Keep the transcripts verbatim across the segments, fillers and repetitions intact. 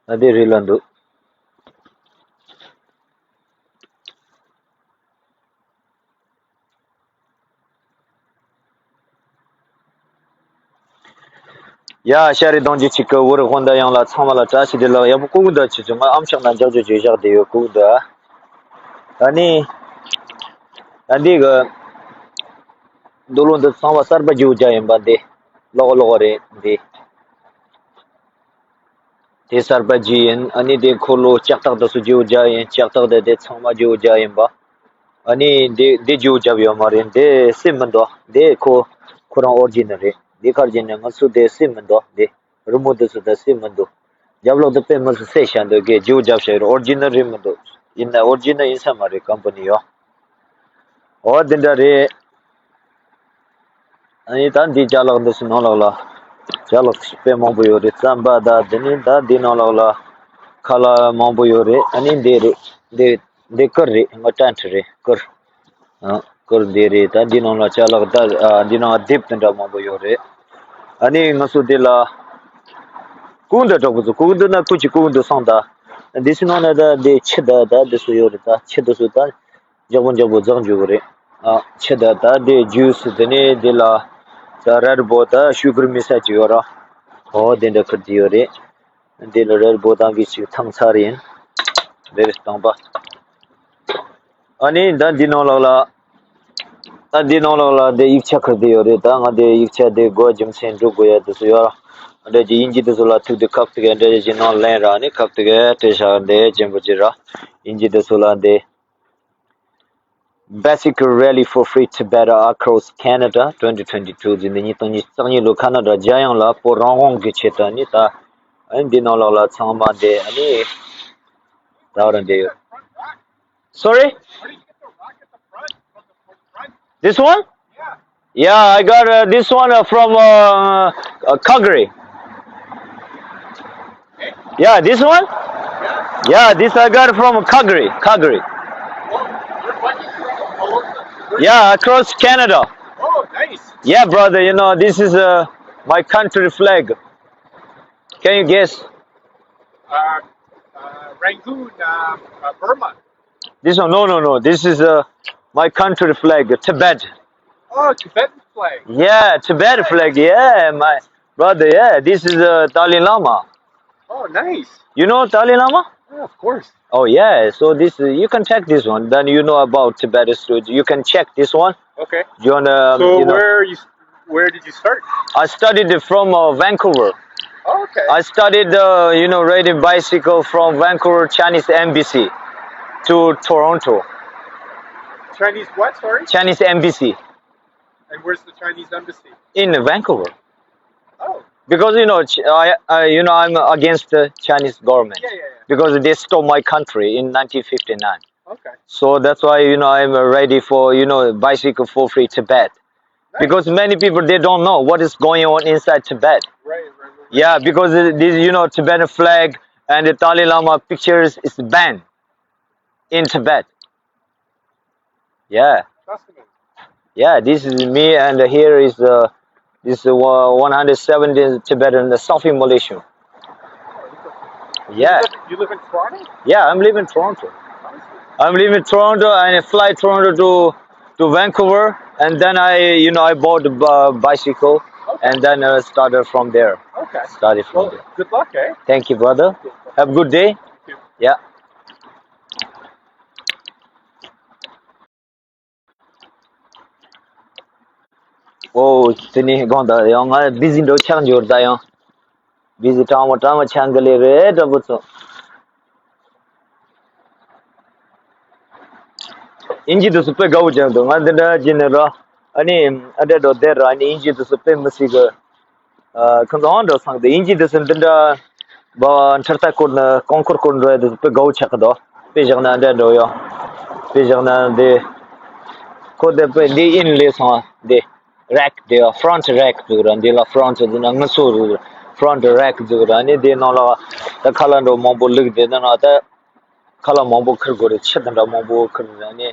ཨ་དེ་རི་ལ་འདུག་ཡ། ཤ་རི་གདོང་གི་ཆིག་གི་བོར་དཔོན་ད་ཡང་ལ་ཚང་མ་ལ་བཀྲ་ཤིས་བདེ་ལེགས། ཡག་པོ་ཀུ་ཀུ་འདྲ་ཆི་ཆི། ང་ཨམ་ཤག་ན་འཇག་ཇོ་ཇོ་བཞག་བསྡད་ཡོད། ཀུ་ཀུ་འདྲ། ཨ་ནི། ཨ་འདི་གི་འདུག་ལོ་འདི་ཚང་མ་གསར་པ་རྒྱུ་རྒྱ་ཡིན་པ་འདི། ལོག་ལོག་རེད་འདི། དེ་གསར་པ་ཇི་ཡིན། ཨ་ནི་དེ་འཁོར་ལོ་ལྕགས་ཐག་དེ་ཚོ་ཇོ་ཇོ་ཡིན། ལྕགས་ཐག་དེ་དེ་ཚང་མ་ཇོ་ཇོ་ཡིན་པ། ཨ་ནི་དེ་དེ་ཇོ་ཇོ་ཡོད་མ་རེད། དེ་སེམས་མི་འདུག་དེ་ཁོ་ཁོ་རང་ཨོར་ཇི་ནལ་རེད། དེ་ཁར་ཇི་ནས་ང་ཚོ་དེ་སེམས་མི་འདུག་དེ་རི་མོ་དེ་ཚོ་དེ་སེམས་མི་འདུག་རྒྱབ་ལོག་དེ་དཔེ་མི་སྲིད་སེ་ཤ་འདུག་གེ་ཇོ་ཇོ་ཞིག་རེད། ཨོར་ཇི་ནལ་རེད་མི་འདུག་ཡིན་ན་ཨོར་ཇི་ནལ་ཡིན་ས་མ་རེད། ཀམ་པ་ནི་ཡོད། འོ་དེ་འདྲ་རེད། ཨ་ནི་ད་འདི་ཅ་ལག་འདི་ཚོ་ནང་ལོགས་ལ། ཅ་ལག་དཔེ་མང་པོ་ཡོད་རེད། རྩམ་པ་ད་འདི་ནི་ད་འདི་ནང་ལོགས་ལ་ཁ་ལག་མང་པོ་ཡོད་རེད། ཨ་ནི་འདི་རེད། འདི་འདི་གུར་རེད། ང་ཊེན་ཊི་རེད། གུར། ཨ་གུར་འདི་རེད། ད་འདི་ནང་ལ་ཅ་ལག་ད་ཨ་འདི་ནང་དེབ་དེ་འདྲ་མང་པོ་ཡོད་རེད། ཨ་ནི་ང་ཚོ་འདི་ལ་ཀུན་ཏུ་གྲོགས་པོ་ཚོ་ཀུན་ཏུ་ན་ཀུ་ཅི་ཀུན་ཏུ་སོང་ད། འདི་ཚོ་ནང་ན་ད་འདི་ཕྱེ་ད་ད་འདི་ཚོ་ཡོད་རེད། ད་ཕྱེ་འདི་ཚོ་ད། མགྱོགས་པོ་མགྱོགས་པོ་རྫོགས་འགྲོ་གི་རེད། ཨ་ཕྱེ་ད་ད་དེ་ཇུས་དེ་ནས་དེ་ལ་ད་རེད་བོ་ད་ཤུ་གར་མི་ས་ཅིག་ཡོད་ར། འོ་དེ་འདྲ་ཁུར་དེ་ཡོད་རེད། དེ་ལ་རེད་བོ་ད་གི་ཅིག་ཐང་ཚར་ཡིན། དེ་རེད་དང་པ། ཨ་ནི་ད་འདི་ནང་ལོགས་ལ། ད་འདི་ནང་ལོགས་ལ་དེ་ཡིག་ཆ་ཁུར་དེ་ཡོད་རེད། ད་ང་དེ་ཡིག་ཆ་དེ་གོ་རྒྱུ་མཚན་འགྲོ་དགོས་ཡ་དེ་ཚོ་ཡོད་ར། འདྲ་ཅིག་དབྱིན་ཇི་དེ་ཚོ་ལ་ཐུག་དེ་ཁབ་ཐུག་གི་འདྲ་ཅིག་ནང་ལེན་ར་ནི་ཁབ་ཐུག་གི་སྤྲད་བཞག་འདི་ཅན་པོ་ཅིག་ར། དབྱིན་ཇི་དེ་ཚོ་ལ་འདི། Bicycle Rally for Free Tibet across Canada twenty twenty-two ཟེར་ནས་ཉིས་སྟོང་ཉི་ཤུ་རྩ་གཉིས་ལོ་ཁ་ན་ཌ་རྒྱལ་ཡོངས་ལ་བོད་རང་དབང་གི་ཆེད་དུ་ནི་ད་ཨ་ནི་འདི་ནང་ལོགས་ལ་ཚང་མ་འདི་ཨ་ནི་ད་བར་འདི་ཡོད། Sorry? This one? Yeah, I got uh, this one uh, from uh, uh, Calgary. Yeah, this one? Yeah, this I got from Calgary, Calgary. Yeah, across Canada. Oh, nice. Yeah, brother, you know, this is uh, my country flag. Can you guess? Uh, uh, Rangoon, uh, uh, Burma. This one, no, no, no. This is uh, my country flag, Tibet. Oh, Tibetan flag. Yeah, Tibet flag. Yeah, my brother. Yeah, this is uh, Dalai Lama. Oh, nice. You know Dalai Lama? Yeah, of course. Oh yeah. So this uh, you can check this one. Then you know about Tibet history. You can check this one. Okay. You wanna? So you know, where you where did you start? I studied it from uh, Vancouver. Oh, okay. I studied, uh, you know, riding bicycle from Vancouver Chinese embassy to Toronto. Chinese what? Sorry. Chinese embassy. And where's the Chinese embassy? In Vancouver. Oh. Because you know, Ch- I, I, you know, I'm against the Chinese government. Yeah, yeah, yeah. Because they stole my country in nineteen fifty-nine. Okay. So that's why you know I'm uh, ready for you know bicycle for free Tibet. Nice. Because many people they don't know what is going on inside Tibet. Right, right, right, right. Yeah, because uh, this you know Tibetan flag and the Dalai Lama pictures is banned in Tibet. Yeah. Fascinating. Yeah, this is me, and here is uh, this uh, one hundred seventy Tibetan Sophie Malaysia. Yeah. You live, you live in Toronto? Yeah, I'm living in Toronto. I see. I'm living in Toronto, and I fly Toronto to to Vancouver, and then I, you know, I bought a bu- bicycle, okay, and then uh, started from there. Okay. Started from well, there. Good luck, eh? Thank you, brother. Have a good day. Thank you. Yeah. ཨོ། དེ་ནི་དགོངས་དག་ཡང་ང་བི་ཟི་འགྲོ་ཆགས་འགྱུར་ད་ཡང་། བི་ཟི་གྲང་མོ་གྲང་མོ་ཆགས་གི་ལེ་རེད་འདྲ་པོ་ཚོ། དབྱིན་ཇི་དེ་ཚོ་དཔེ་དགའ་བོ་བྱུང་འདུག་ང་འདི་འདྲ་བྱས་ནས་ར། ཨ་ནི་ཨ་འདྲ་འགྲོ་བསྡད་ར། ཨ་ནི་དབྱིན་ཇི་དེ་ཚོ་དཔེ་མི་སྲིད་གི་ཁོང་ཚོ་ཧང་འགྲོ་སང་དེ་དབྱིན་ཇི་དེ་ཚོ་འདི་འདྲ་བ་འཕྲུལ་རྟ་བསྐོར་ནས་རྐང་འཁོར་བསྐོར་འགྲོ་ཡ་དེ་ཚོ་དཔེ་དགའ་བོ་ཆགས་ཀྱི་འདུག་དཔེ་བཞག་ན་འདྲ་འགྲོ་ཡོང་། དཔེ་བཞག་ན་འདི་ཁོ་དེ་དཔེ་འདི་ཨིན་ལས་སོང་བ་འདི་རེག་དེ་ཡོ་ཧྥྲོན་ཊི་རེག་ཟེར་གི་ར། འདི་ལ་ཧྥྲོན་ཊི་ཟེར་ན་ངལ་གསོ་ཟེར་གི་ར། ཧྥྲོན་ཊི་རེག་ཟེར་གི་ར། ཨ་ནི་དེ་ནང་ལ་ད་ཁ་ལག་འདྲ་མང་པོ་བླུགས་དེ་ནང་ལ་ད་ཁ་ལག་མང་པོ་ཁུར་དགོས་རེད། ཆུ་དེ་འདྲ་མང་པོ་ཁུར་དགོས་རེད། ཨ་ནི་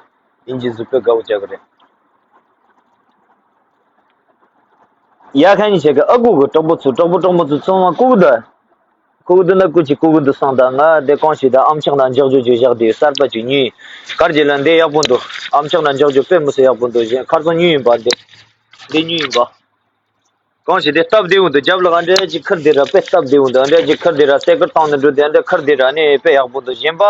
དབྱིན་ཇི་ཟིག་དཔེ་དགའ་བོ་རྒྱག་གི་རེད། ཡ་ཁ་ཉིན་བྱེད་ཀྱི་ཨ་ཁུ་གི་གྲོགས་པོ་ཚོ་གྲོགས་པོ་གྲོགས་མོ་ཚོ་ཚང་མ་ལྐུགས་གི་འདུག་ལྐུགས་གི་འདུག་ན་ལྐུགས་ཅིག་ལྐུགས་གི་འདུག་བསམ། ད་ང་དེ་གང་ཞིག་ད་ཨམ་ཅོག་ནང་འཇོག་རྒྱུ་ཅིག་བཞག་དེ་གསར་པ་ཅིག་ཉོས། གར་གྱི་ལ་འདི་ཡག་པོ་འདུག་ཨམ་ཅོག་ནང་འཇོག་རྒྱུ་དཔེ་མི་སྲིད་ཡག་པོ་འདུག་གཞན་ཁར་སང་ཉོས་ཡིན་པ། འདི་འདི་ཉོས་ཡིན་པ། གང་ཞིག་དེ་སྟབས་བདེ་བོ་འདུག་རྒྱབ་ལོགས་ཨ་འདྲ་ཅིག་ཁུར་དེ་ར་དཔེ་སྟབས་བདེ་བོ་འདུག་ཨ་འདྲ་ཅིག་ཁུར་དེ་ར་སེ་ཀར་བཏང་ནས་འགྲོ་དེ་ཨ་འདྲ་ཁུར་དེ་ར་ནི་དཔེ་ཡག་པོ་འདུག་གཞན་པ་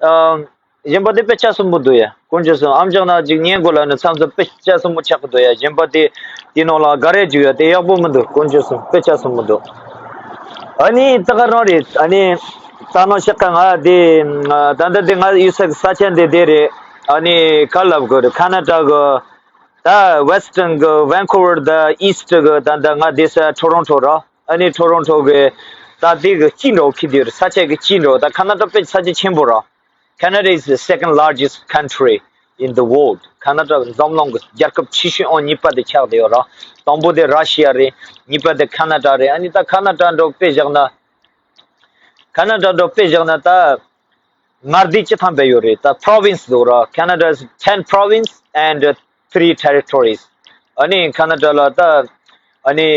ཨ། གཞན་པ་དེ་དཔེ་ཆ་སྲུང་པོ་འདུག་ཡ། དཀོན་མཆོག་གསུམ། ཨམ་ཅོག་ནང་ཅིག་ཉན་དགོས་ལབ་ནས་མཚམས་མཚམས་དཔེ་ཆ་སྲུང་པོ་ཆགས་ཀྱི་འདུག་ཡ། གཞན་པ་དེ་དེ་ནང་ལ་ག་རེ་བཅུག་ཡ་དེ་ཡག་པོ་མི་འདུག་དཀོན་མཆོག་གསུམ། དཔེ་ཆ་སྲུང་པོ་འདུག་ཨ་ནི་ད་ག་རང་རེད། ཨ་ནི་ད་ནང་ཤག་ཁ་ང་དེ་ད་ལྟ་དེ་ང་ཡོད་ས་གི་ས་ཆ་འདི་དེ་རེད། ཨ་ནི་ག་ལབ་དགོས་རེད། ཁ་ན་ཌ་གི་ད་ཝེ་སི་ཊན་གི་ཝན་ཁུ་ཝར་དང་ཨི་སི་ཊི་གི་ད་ལྟ་ང་བསྡད་ས་ཊོ་རོན་ཊོ་ར། ཨ་ནི་ཊོ་རོན་ཊོ་གི་ད་དེ་གི་དཀྱིལ་འདྲ་བོ་ཁེལ་བསྡད་ཡོད་རེད། ས་ཆ་གི་དཀྱིལ་འདྲ་བོ། ད་ཁ་ན་ཌ་དཔེ་ས་ཆ་ཆེན་པོ་ར། Canada is the second largest country in the world. ཁ་ན་ཌ་འཛམ་གླིང་གི་རྒྱལ་ཁབ་ཆེ་ཤོས་ཨང་གཉིས་པ་དེ་ཆགས་བསྡད་ཡོད་ར། དང་པོ་དེ་ར་ཤི་ཡ་རེད། གཉིས་པ་དེ་ཁ་ན་ཌ་རེད། ཨ་ནི་ད་ཁ་ན་ཌ་འདྲ་བོ་དཔེ་བཞག་ན། ཁ་ན་ཌ་འདྲ་བོ་དཔེ་བཞག་ན་ད། མངའ་སྡེ་བཅུ་ཐམ་པ་ཡོད་རེད། ད་པྲོ་ཝིན་སི་ཟེར་ར། Canada's ten province and three territories. ཨ་ནི་ཁ་ན་ཌ་ལ་ད་ཨ་ནི་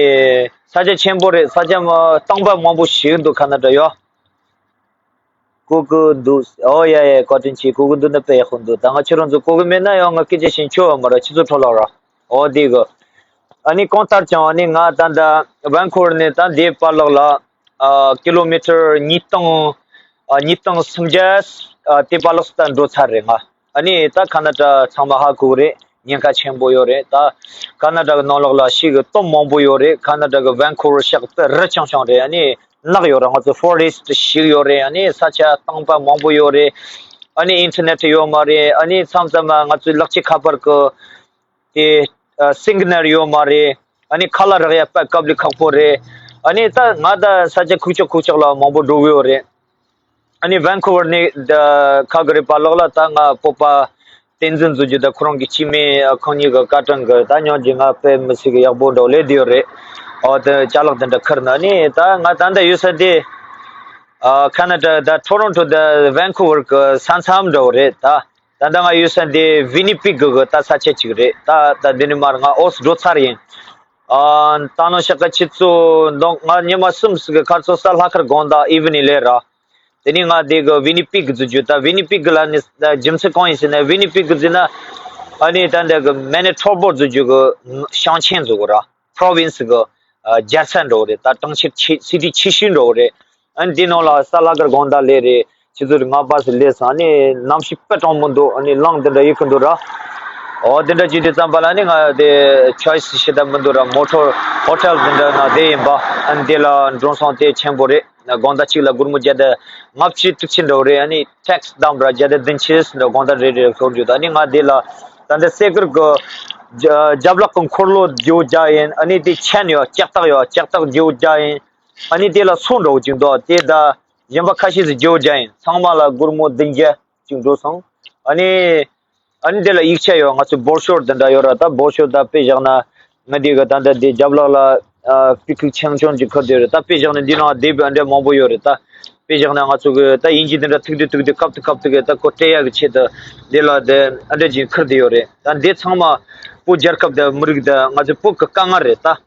ས་ཆ་ཆེན་པོ་རེད། ས་ཆ་མ་སྟོང་པ་མང་པོ་ཞིག་འདུག་ཁ་ན་ཌ་ཡོ། ལྐུགས་གི་འདུག་ཨོ་ཡ་ཡ། བཀའ་དྲིན་ཆེ། ལྐུགས་གི་འདུག་ན་དཔེ་ཡག་པོ་འདུག་ད་ང་ཁྱེད་རང་ཚོ་ལྐུགས་གི་མེད་ན་ཡང་ང་སྐད་ཆ་བཤད་ཆོག་མ་ར། ཁྱེད་ཚོ་འཕྲོ་བརླག་ར། ཨོ་དེ་གི། ཨ་ནི་གང་ལྟར་ཀྱང་ཨ་ནི་ང་ད་ལྟ་ཝན་ཁུ་ཝར་ནས་ད་འདིའི་བར་ལོགས་ལ་ཨ་ཀི་ལོ་མི་ཊར་ཉིས་སྟོང་ཨ་ཉིས་སྟོང་སུམ་བརྒྱ་ཨ་དེ་བར་ལོགས་སུ་ད་འགྲོ་ཚར་རེད་ང་། ཨ་ནི་ད་ཁ་ན་ཌ་ཚང་མ་ཧ་གོ་གི་རེད། ཉེན་ཁ་ཆེན་པོ་ཡོད་རེད། ད་ཁ་ན་ཌ་གི་ནང་ལོགས་ལ་ཤིག་གི་སྟོད་མང་པོ་ཡོད་རེད། ཁ་ན་ཌ་གི་ཝན་ཁུ་ཝར་ཤག་དཔེ་རི་ཆུང་ཆུང་རེད། ཨ་ནི་ནགས་ཡོད་རེད། ང་ཚོ་ཕོ་རེ་སི་ཊི་ཞིག་ཡོད་རེད། ཨ་ནི་ས་ཆ་སྟོང་པ་མང་པོ་ཡོད་རེད། ཨ་ནི་ཨིན་ཊར་ནེ་ཊི་ཡོད་མ་རེད། ཨ་ནི་མཚམས་མཚམས་ང་ཚོའི་ལག་ཆ་ཁ་པར་གི་དེ་ཨ་སིག་ནལ་ཡོད་མ་རེད། ཨ་ནི་ཁ་ལག་རག་ཡ་དཔེ་དཀའ་ལས་ཁག་པོ་རེད། ཨ་ནི་ད་ང་ད་ས་ཆ་ཁུག་ཀྱོག་ཁུག་ཀྱོག་ལ་མང་པོ་འགྲོ་གི་ཡོད་རེད། ཨ་ནི་ཝན་ཁུ་ཝར་ནས་ད་ཁ་གི་རེད་པ་ལོག་ལ་ད་ང་སྤོབས་པ་བསྟན་འཛིན་ཟེར་རྒྱུ་ད་ཁོ་རང་གི་སྐྱེ་དམན་ཨ་ཁོང་གཉིས་ཀྱི་བཀའ་དྲིན་གི་ད་སྙིང་རྗེ་ང་དཔེ་མི་སྲིད་གི་ཡག་པོ་འགྲོ་ལས་དེ་ཡོད་རེད། ཨོ་དེ་ཅ་ལག་དེ་འདྲ་ཁུར་ན་ནི་ད་ང་ད་ལྟ་ཡོད་ས་དེ་ཨ་ཁ་ན་ཌ་ད་ཊོ་རོན་ཊོ་ད་ཝན་ཁུ་ཝར་གི་ས་མཚམས་འདྲ་བོ་རེད་ད། ད་ལྟ་ང་ཡོད་ས་འདི་ཝི་ནི་པིག་གི་གི་ད་ས་ཆ་གཅིག་རེད། ད་ད་འདི་ནས་མར་ང་ཨོ་སི་འགྲོ་ཚར་ཡིན། ཨ་ད་ནང་ཤག་ཁ་ཁྱེད་ཚོ་མདོང་ང་ཉི་མ་གསུམ་ཟིག་གི་ཁར་ཚོ་ས་ལྷག་དཀར་དགོང་དག་ཨི་ཝི་ནིང་ལས་ར། དེ་ནས་ང་དེ་གི་ཝི་ནི་པིག་གི་འཛུལ་རྒྱུ། ད་ཝི་ནི་པིག་གི་ལ་ནི་ད་རྒྱུ་མཚན་གང་ཡིན་ཟེར་ན་ཝི་ནི་པིག་གི་འཛུལ་ན་ཨ་ནི་ད་འདི་གི་མེ་ནི་ཊོ་བྷ་འཛུལ་རྒྱུ་གི་ཞིང་ཆེན་འཛུལ་གི་ར། པྲོ་ཝིན་སི་གི་ཨ་རྒྱལ་ས་འགྲོ་གི་རེད། ད་གྲོང་ཁྱེར་ཆེ་སི་ཊི་ཆེ་ཤོས་འགྲོ་གི་རེད། ཨ་ནི་འདི་ནང་ལ་ས་ལྷག་དཀར་དགོང་དག་ལས་རེད། ཆུ་ཚོད་ལྔ་པ་ཟིག་ལས་སོང་། ཨ་ནི་གནམ་གཤིས་དཔེ་གྲང་མོ་འདུག་ཨ་ནི་གླིང་འདི་འདྲ་ཡོད་གི་འདུག་ར། ཨོ་དེ་འདྲ་བྱས་དུས་ཙམ་པ་ལ་ནི་ང་དེ་ཆོའི་སི་བྱེད་ཐབས་མི་འདུག་ར། མོ་ཊ་ཧོ་ཊེལ་འདི་འདྲ་ནང་བསྡད་ཡིན་པ། ཨ་ནི་དེ་ལ་འགྲོ་སོང་དེ་ཆེན་པོ་རེད། དགོང་དག་གཅིག་ལ་སྒོར་མོ་བརྒྱ་དང་ལྔ་བཅུ་དྲུག་ཅུ་འདྲ་བོ་རེད། ཨ་ནི་ཊེག་སི་བསྡམས་ར་བརྒྱ་དང་བདུན་ཅུ་འདྲ་དགོང་དག་རེ་རེ་ཤོར་རྒྱུ་དང་། ཨ་ནི་ང་དེ་ལ་ད་ལྟ་སེ་ཀར་གི་རྒྱ་རྒྱབ་ལོགས་གི་འཁོར་ལོ་རྒྱུ་རྒྱག་ཡིན། ཨ་ནི་དེ་ཆེན་ཡོད། ལྕགས་ཐག་ཡོད། ལྕགས་ཐག་རྒྱུ་རྒྱག་ཡིན། ཨ་ནི་དེ་ལ་སོ་འདྲ་བོ་ཅིག་འདུག་དེ་ད་གཞན་པ་ཁ་ཤས་ཟིག་རྒྱུ་རྒྱག་ཡིན། ཚང་མ་ལ་སྒོར་མོ་བདུན་བརྒྱ་ཅིག་འགྲོ་སོང་། ཨ་ནི་ཨ་ནི་དེ་ལ་ཡིག་ཆ་ཡོད། ང་ཚོ་འབོར་ཤོག་དེ་འདྲ་ཡོད་ར། ད་འབོར་ཤོག་ད་དཔེ་བཞག་ན་ང་དེ་གི་ད་ལྟ་དེ་རྒྱབ་ལོགས་ལ་ཨ་པི་ཀིག་ཆུང་ཆུང་ཅིག་ཁུར་དེ་རེད། ད་དཔེ་བཞག་ན་འདི་ནང་དེབ་འདྲ་མང་པོ་ཡོད་རེད། ད་དཔེ་བཞག་ན་ང་ཚོ་གི་ད་དབྱིན་ཇི་དེ་འདྲ་ཐུག་དུས་ཐུག་དུས་སྐབས་དུ་སྐབས་དུ་གི་ད་ཁོ་སྤྲད་ཡག་གི་ཆེད་དུ་དེ་ལ་དེ་ཨ་འདྲ་ཅིག་ཁུར་དེ་ཡོད་རེད། ད་འདི་ཚང་མ་བོད་རྒྱལ་ཁབ་དང་མི་རིགས་དང་ང་ཚོ་བོད་གི་དཀའ་ངལ་རེད་ད།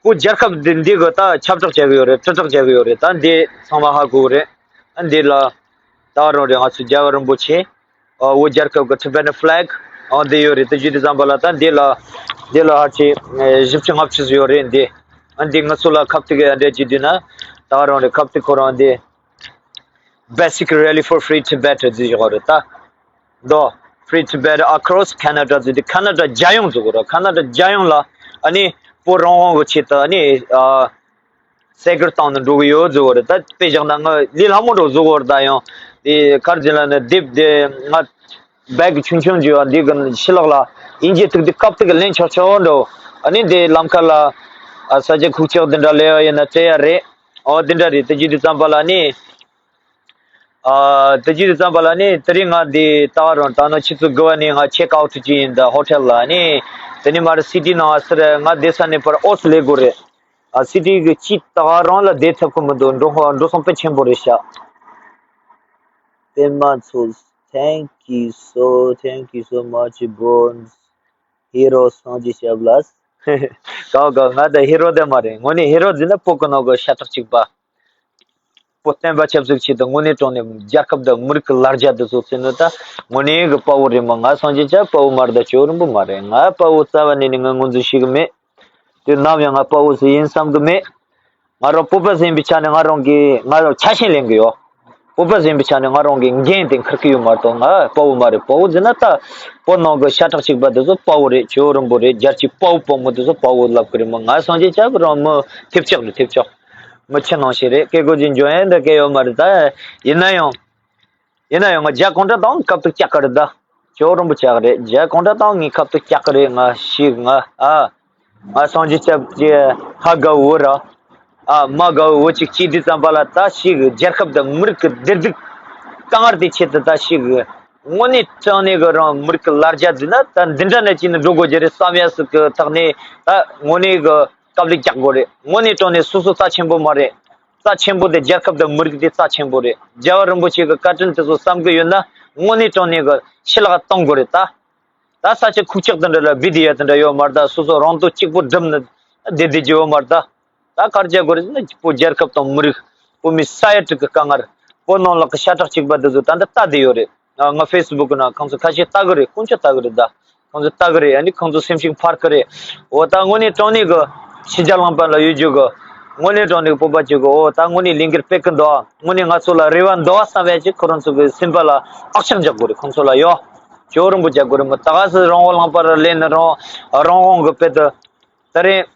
བོད་རྒྱལ་ཁབ་འདི་འདི་གི་ད་ཁྱབ་བསྒྲགས་བྱ་གི་ཡོད་རེད། དྲིལ་བསྒྲགས་བྱ་གི་ཡོད་རེད། ད་འདི་ཚང་མ་ཧ་གོ་གི་རེད། ཨ་འདི་ལ་ད་རང་རེད། ང་ཚོ་རྒྱལ་བ་རིན་པོ་ཆེ་ཨ་བོད་རྒྱལ་ཁབ་ཀྱི་Tibetan flag ཨ་འདི་ཡོད་རེད། ད་བརྒྱུད་དེ་ཙམ་པ་ལ་ད་འདི་ལ་འདི་ལ་ཧ་ཅི་བཞི་བཅུ་ལྔ་བཅུ་ཡོད་རེད། འདི་ཨ་འདི་ང་ཚོ་ལ་ཁ་ཐུག་གི་ཨ་འདྲ་བྱེད་དུས་ན་ད་རང་རེད། ཁ་ཐུག་ཁོ་རང་འདི་Basic Rally for Free Tibet ཟེར་བཞག་རེད་ད། འདོ། Free Tibet across Canada ཟེར་དུས་ཁ་ན་ཌ་རྒྱལ་ཡོངས་ཟེར་གོ་ར། ཁ་ན་ཌ་རྒྱལ་ཡོངས་ལ་ཨ་ནི་བོད་རང་དབང་གི་ཆེད་དུ་ཨ་ནི་ཨ་སེ་ཀར་བཏང་ནས་འགྲོ་གི་ཡོད་ཟེར་གོ་ར། ད་དཔེ་བཞག་ན་ང་ལས་སླ་མོ་འགྲོ་ཟེར་གོ་ར། ད་ཡང་དེ་གར་ཅིག་ལ་ནི་དེབ་དེ་ང་ བེག་ཆུང་ཆུང་བྱས་པ་འདི་གི་ཕྱི་ལོགས་ལ་དབྱིན་ཇིའི་ཐིག་འདི་སྐབས་ཐིག་གི་ལེན་ཆོག་ཆོག་འགྲོ། ཨ་ནི་དེ་ལམ་ཁ་ལ་ཨ་ས་ཆ་ཁུག་ཀྱོག་འདི་འདྲ་ལས་ཡ་ཡིན་ན་སྤྲད་ཡ་རེད། ཨོ་འདི་འདྲ་རེད། དེ་བྱས་དུས་ཙམ་པ་ལ་ནི། ཨ་དེ་བྱས་དུས་ཙམ་པ་ལ་ནི་དེ་རིང་ང་འདི་ད་ག་རང་ད་ནང་ཆུ་ཚོད་དགུ་པ་ནས་ང་ཆེག་ཨའུ་ཊི་བྱས་ཡིན། ད་ཧོ་ཊེལ་ལ་ནི་དེ་ནས་མར་སི་ཊི་ནང་ང་ཟེར་ང་བསྡད་ས་ནས་ཕར་ཨོ་སི་ལེ་དགོས་རེད། ཨ་སི་ཊི་གི་སྤྱི་ད་ག་རང་ལ་བསྡད་ཐུབ་ཀྱི་མི་འདུག་འགྲོ་འགྲོ་སོང་དཔེ་ཆེན་པོ་རེད་ཤག་པད་མ་མཚོ། Thank you so, thank you so much, Bones. ཧི་རོ་སངས་རྒྱས་ཞབས་ལ། གའོ་གའོ། ང་ད་ཧི་རོ་དེ་མ་རེད། དངོས་གནས་ཧི་རོ་ཟེར་ན་བོད་ཀྱི་ནང་གི་ཤ་ཁྲག་གཅིག་པ། བོད་བསྟན་པ་ཆབ་སྲིད་ཆེད་དུ་དངོས་གནས་དྲང་གནས་རྒྱལ་ཁབ་དང་མི་རིགས་ཀྱི་ལ་རྒྱ་དེ་ཚོ་བརྩི་ནི་ད་དངོས་གནས་ཀྱི་དཔའ་བོ་རེད་མོ། ང་སངས་རྒྱས་ཆོས་དཔའ་བོ་མ་རེད། ད་ཇོ་བོ་རིན་པོ་མ་རེད། ང་དཔའ་བོ་རྩ་བ་ནས་ནི་ང་ངོས་འཛིན་བྱེད་གི་མེད། དུས་ནམ་ཡང་ང་དཔའ་བོ་ཟིག་ཡིན་བསམ་གི་མེད། ང་རང་བོད་པ་ཟིག་ཡིན་པའི་ཆ་ནས་ང་རང་གི་ང་རང་ཆ་ཤས་ལེན་གི་ཡོད། བོད་པ་ཟིག་ཡིན་པའི་ཆ་ནས་ང་རང་གི་འགན་དེ་འཁུར་གི་ཡོད་མ་གཏོགས་ང་དཔའ་བོ་མ་རེད། དཔའ་བོ་ཟེར་ན་ད་བོད་ནང་གི་ཤ་ཁྲག་གཅིག་པ་དེ་ཚོ་དཔའ་བོ་རེད། ཇོ་བོ་རིན་པོ་རེད། རྒྱལ་གཅེས་དཔའ་བོ་དཔའ་མོ་དེ་ཚོ་དཔའ་བོ་ལབ་གི་རེད་མོ། ང་སངས་རྒྱས་ཆོས་གི་རང་མི་ཐེབས་ཆག་རེད། ཐེབས་ཆག་མི་ཆེ་ནང་བཞིན་རེད། སྐད་གོ་ཅིག་འཇོན་ཡ་འདྲ་སྐད་ཡོད་མ་རེད། ད་ཡིན་ན་ཡང་། ཡིན་ན་ཡང་ང་རྒྱ་གང་འདྲ་དང་ཁ་ཐུག་བཀྱག་གི་རེད་ད། ཇོ་བོ་རིན་པོ་ཆེ་གི་རེད། རྒྱ་གང་འདྲ་དང་ངས་ཁ་ཐུག་བཀྱག་གི་རེད། ང་ཤི་ང་ཨ། ང་སངས་རྒྱས་ཆོས་ཀྱི་ཕ་དགའ་བོ་ར། ཨ་མ་དགའ་བོ་ཅིག་སྐྱེས་དུས་ཙམ་པ་ལ་ད་ཤི་གི་རྒྱལ་ཁབ་དང་མི་རིགས་ཀྱི་བདེ་སྡུག་དཀའ་ངལ་དེ་ཆེད་དུ་ད་ཤི་གི། དངོས་གནས་དྲང་གནས་གི་རང་མི་རིགས་ཀྱི་ལ་རྒྱ་འཛིན་ན་ད་འདི་འདྲ་ནས་ཅིག་ནི་འགྲོ་དགོས་རྒྱུ་རེད་བསམ་ཡ་ཟིག་གི་ཐོག་ནས་ད་དངོས་གནས་གི་དཀའ་ལས་རྒྱག་དགོས་རེད། དངོས་གནས་དྲང་གནས་སོ་སོ་རྩ་ཆེན་པོ་མ་རེད། རྩ་ཆེན་པོ་དེ་རྒྱལ་ཁབ་དང་མི་རིགས་དེ་རྩ་ཆེན་པོ་རེད། རྒྱལ་བ་རིན་པོ་ཆེ་གི་བཀའ་དྲིན་དེ་ཚོ་བསམ་གི་ཡོད་ན་དངོས་གནས་དྲང་གནས་གི་ཕྱི་ལོགས་གཏོང་དགོས་རེད་ད། ད་ས་ཆ་ཁུག་ཀྱོག་དེ་འདྲ་ལ་བི་དེ་ཡ་དེ་འདྲ་ཡོད་མ་རེད་ད། སོ་སོ་རང་དོན་གཅིག་པུ་སྒྲུབ་ནི་བསྡད་བསྡད་རྒྱུ་ཡོད་མ་རེད་ད། ད་ག་རེ་བྱ་དགོས་རེད་ཟེར་ན་བོད་རྒྱལ་ཁབ་དང་མི་རིགས། བོད་མི་ས་ཡ་དྲུག་གི་དཀའ་ངལ། བོད་ནང་ལོགས་ཀྱི་ཤ་ཁྲག་གཅིག་པ་དེ་ཚོ་ད་འདི་ལྟ་བསྡད་ཡོད་རེད། ང་ང་ཕེ་སི་བུག་གི་ནང་ཁོང་ཚོ་ཁ་ཤས་ལྟ་གི་རེད། དཀོན་མཆོག་ལྟ་གི་རེད་ད། ཁོང་ཚོ་ལྟ་གི་རེད། ཨ་ནི་ཁོང་ཚོ་སེམས་ཤུགས་འཕར་གི་རེད། འོ་ད་དངོས་གནས་དྲང་གནས་གི་ཕྱི་རྒྱལ་ལུང་པ་ལ་ཡོད་རྒྱུ་གི་དངོས་གནས་དྲང་གནས་གི་བོད་པ་ཅིག་གི་འོ་ད་དངོས་གནས་ལས་འགུལ་སྤེལ་གི་འདུག་དངོས་གནས་ང་ཚོ་ལ་རེ་བ་འདུག་བསམ་པའི་ཅིག་ཁོ་རང་ཚོ་གི་སེམས་པ་ལ་ཨག་ཤག་རྒྱག་དགོས་རེད། ཁོང་ཚོ་ལ་ཡོ། ཇོ་བོ་རིན་པོ་རྒྱག་དགོས་རེད་མོ། ད་ག་སེ་རང་དབང་ལུང་པ་ར་ལེན་ནི་རང་རང་དབང་གི་དཔེ་དེ། ད་རེས།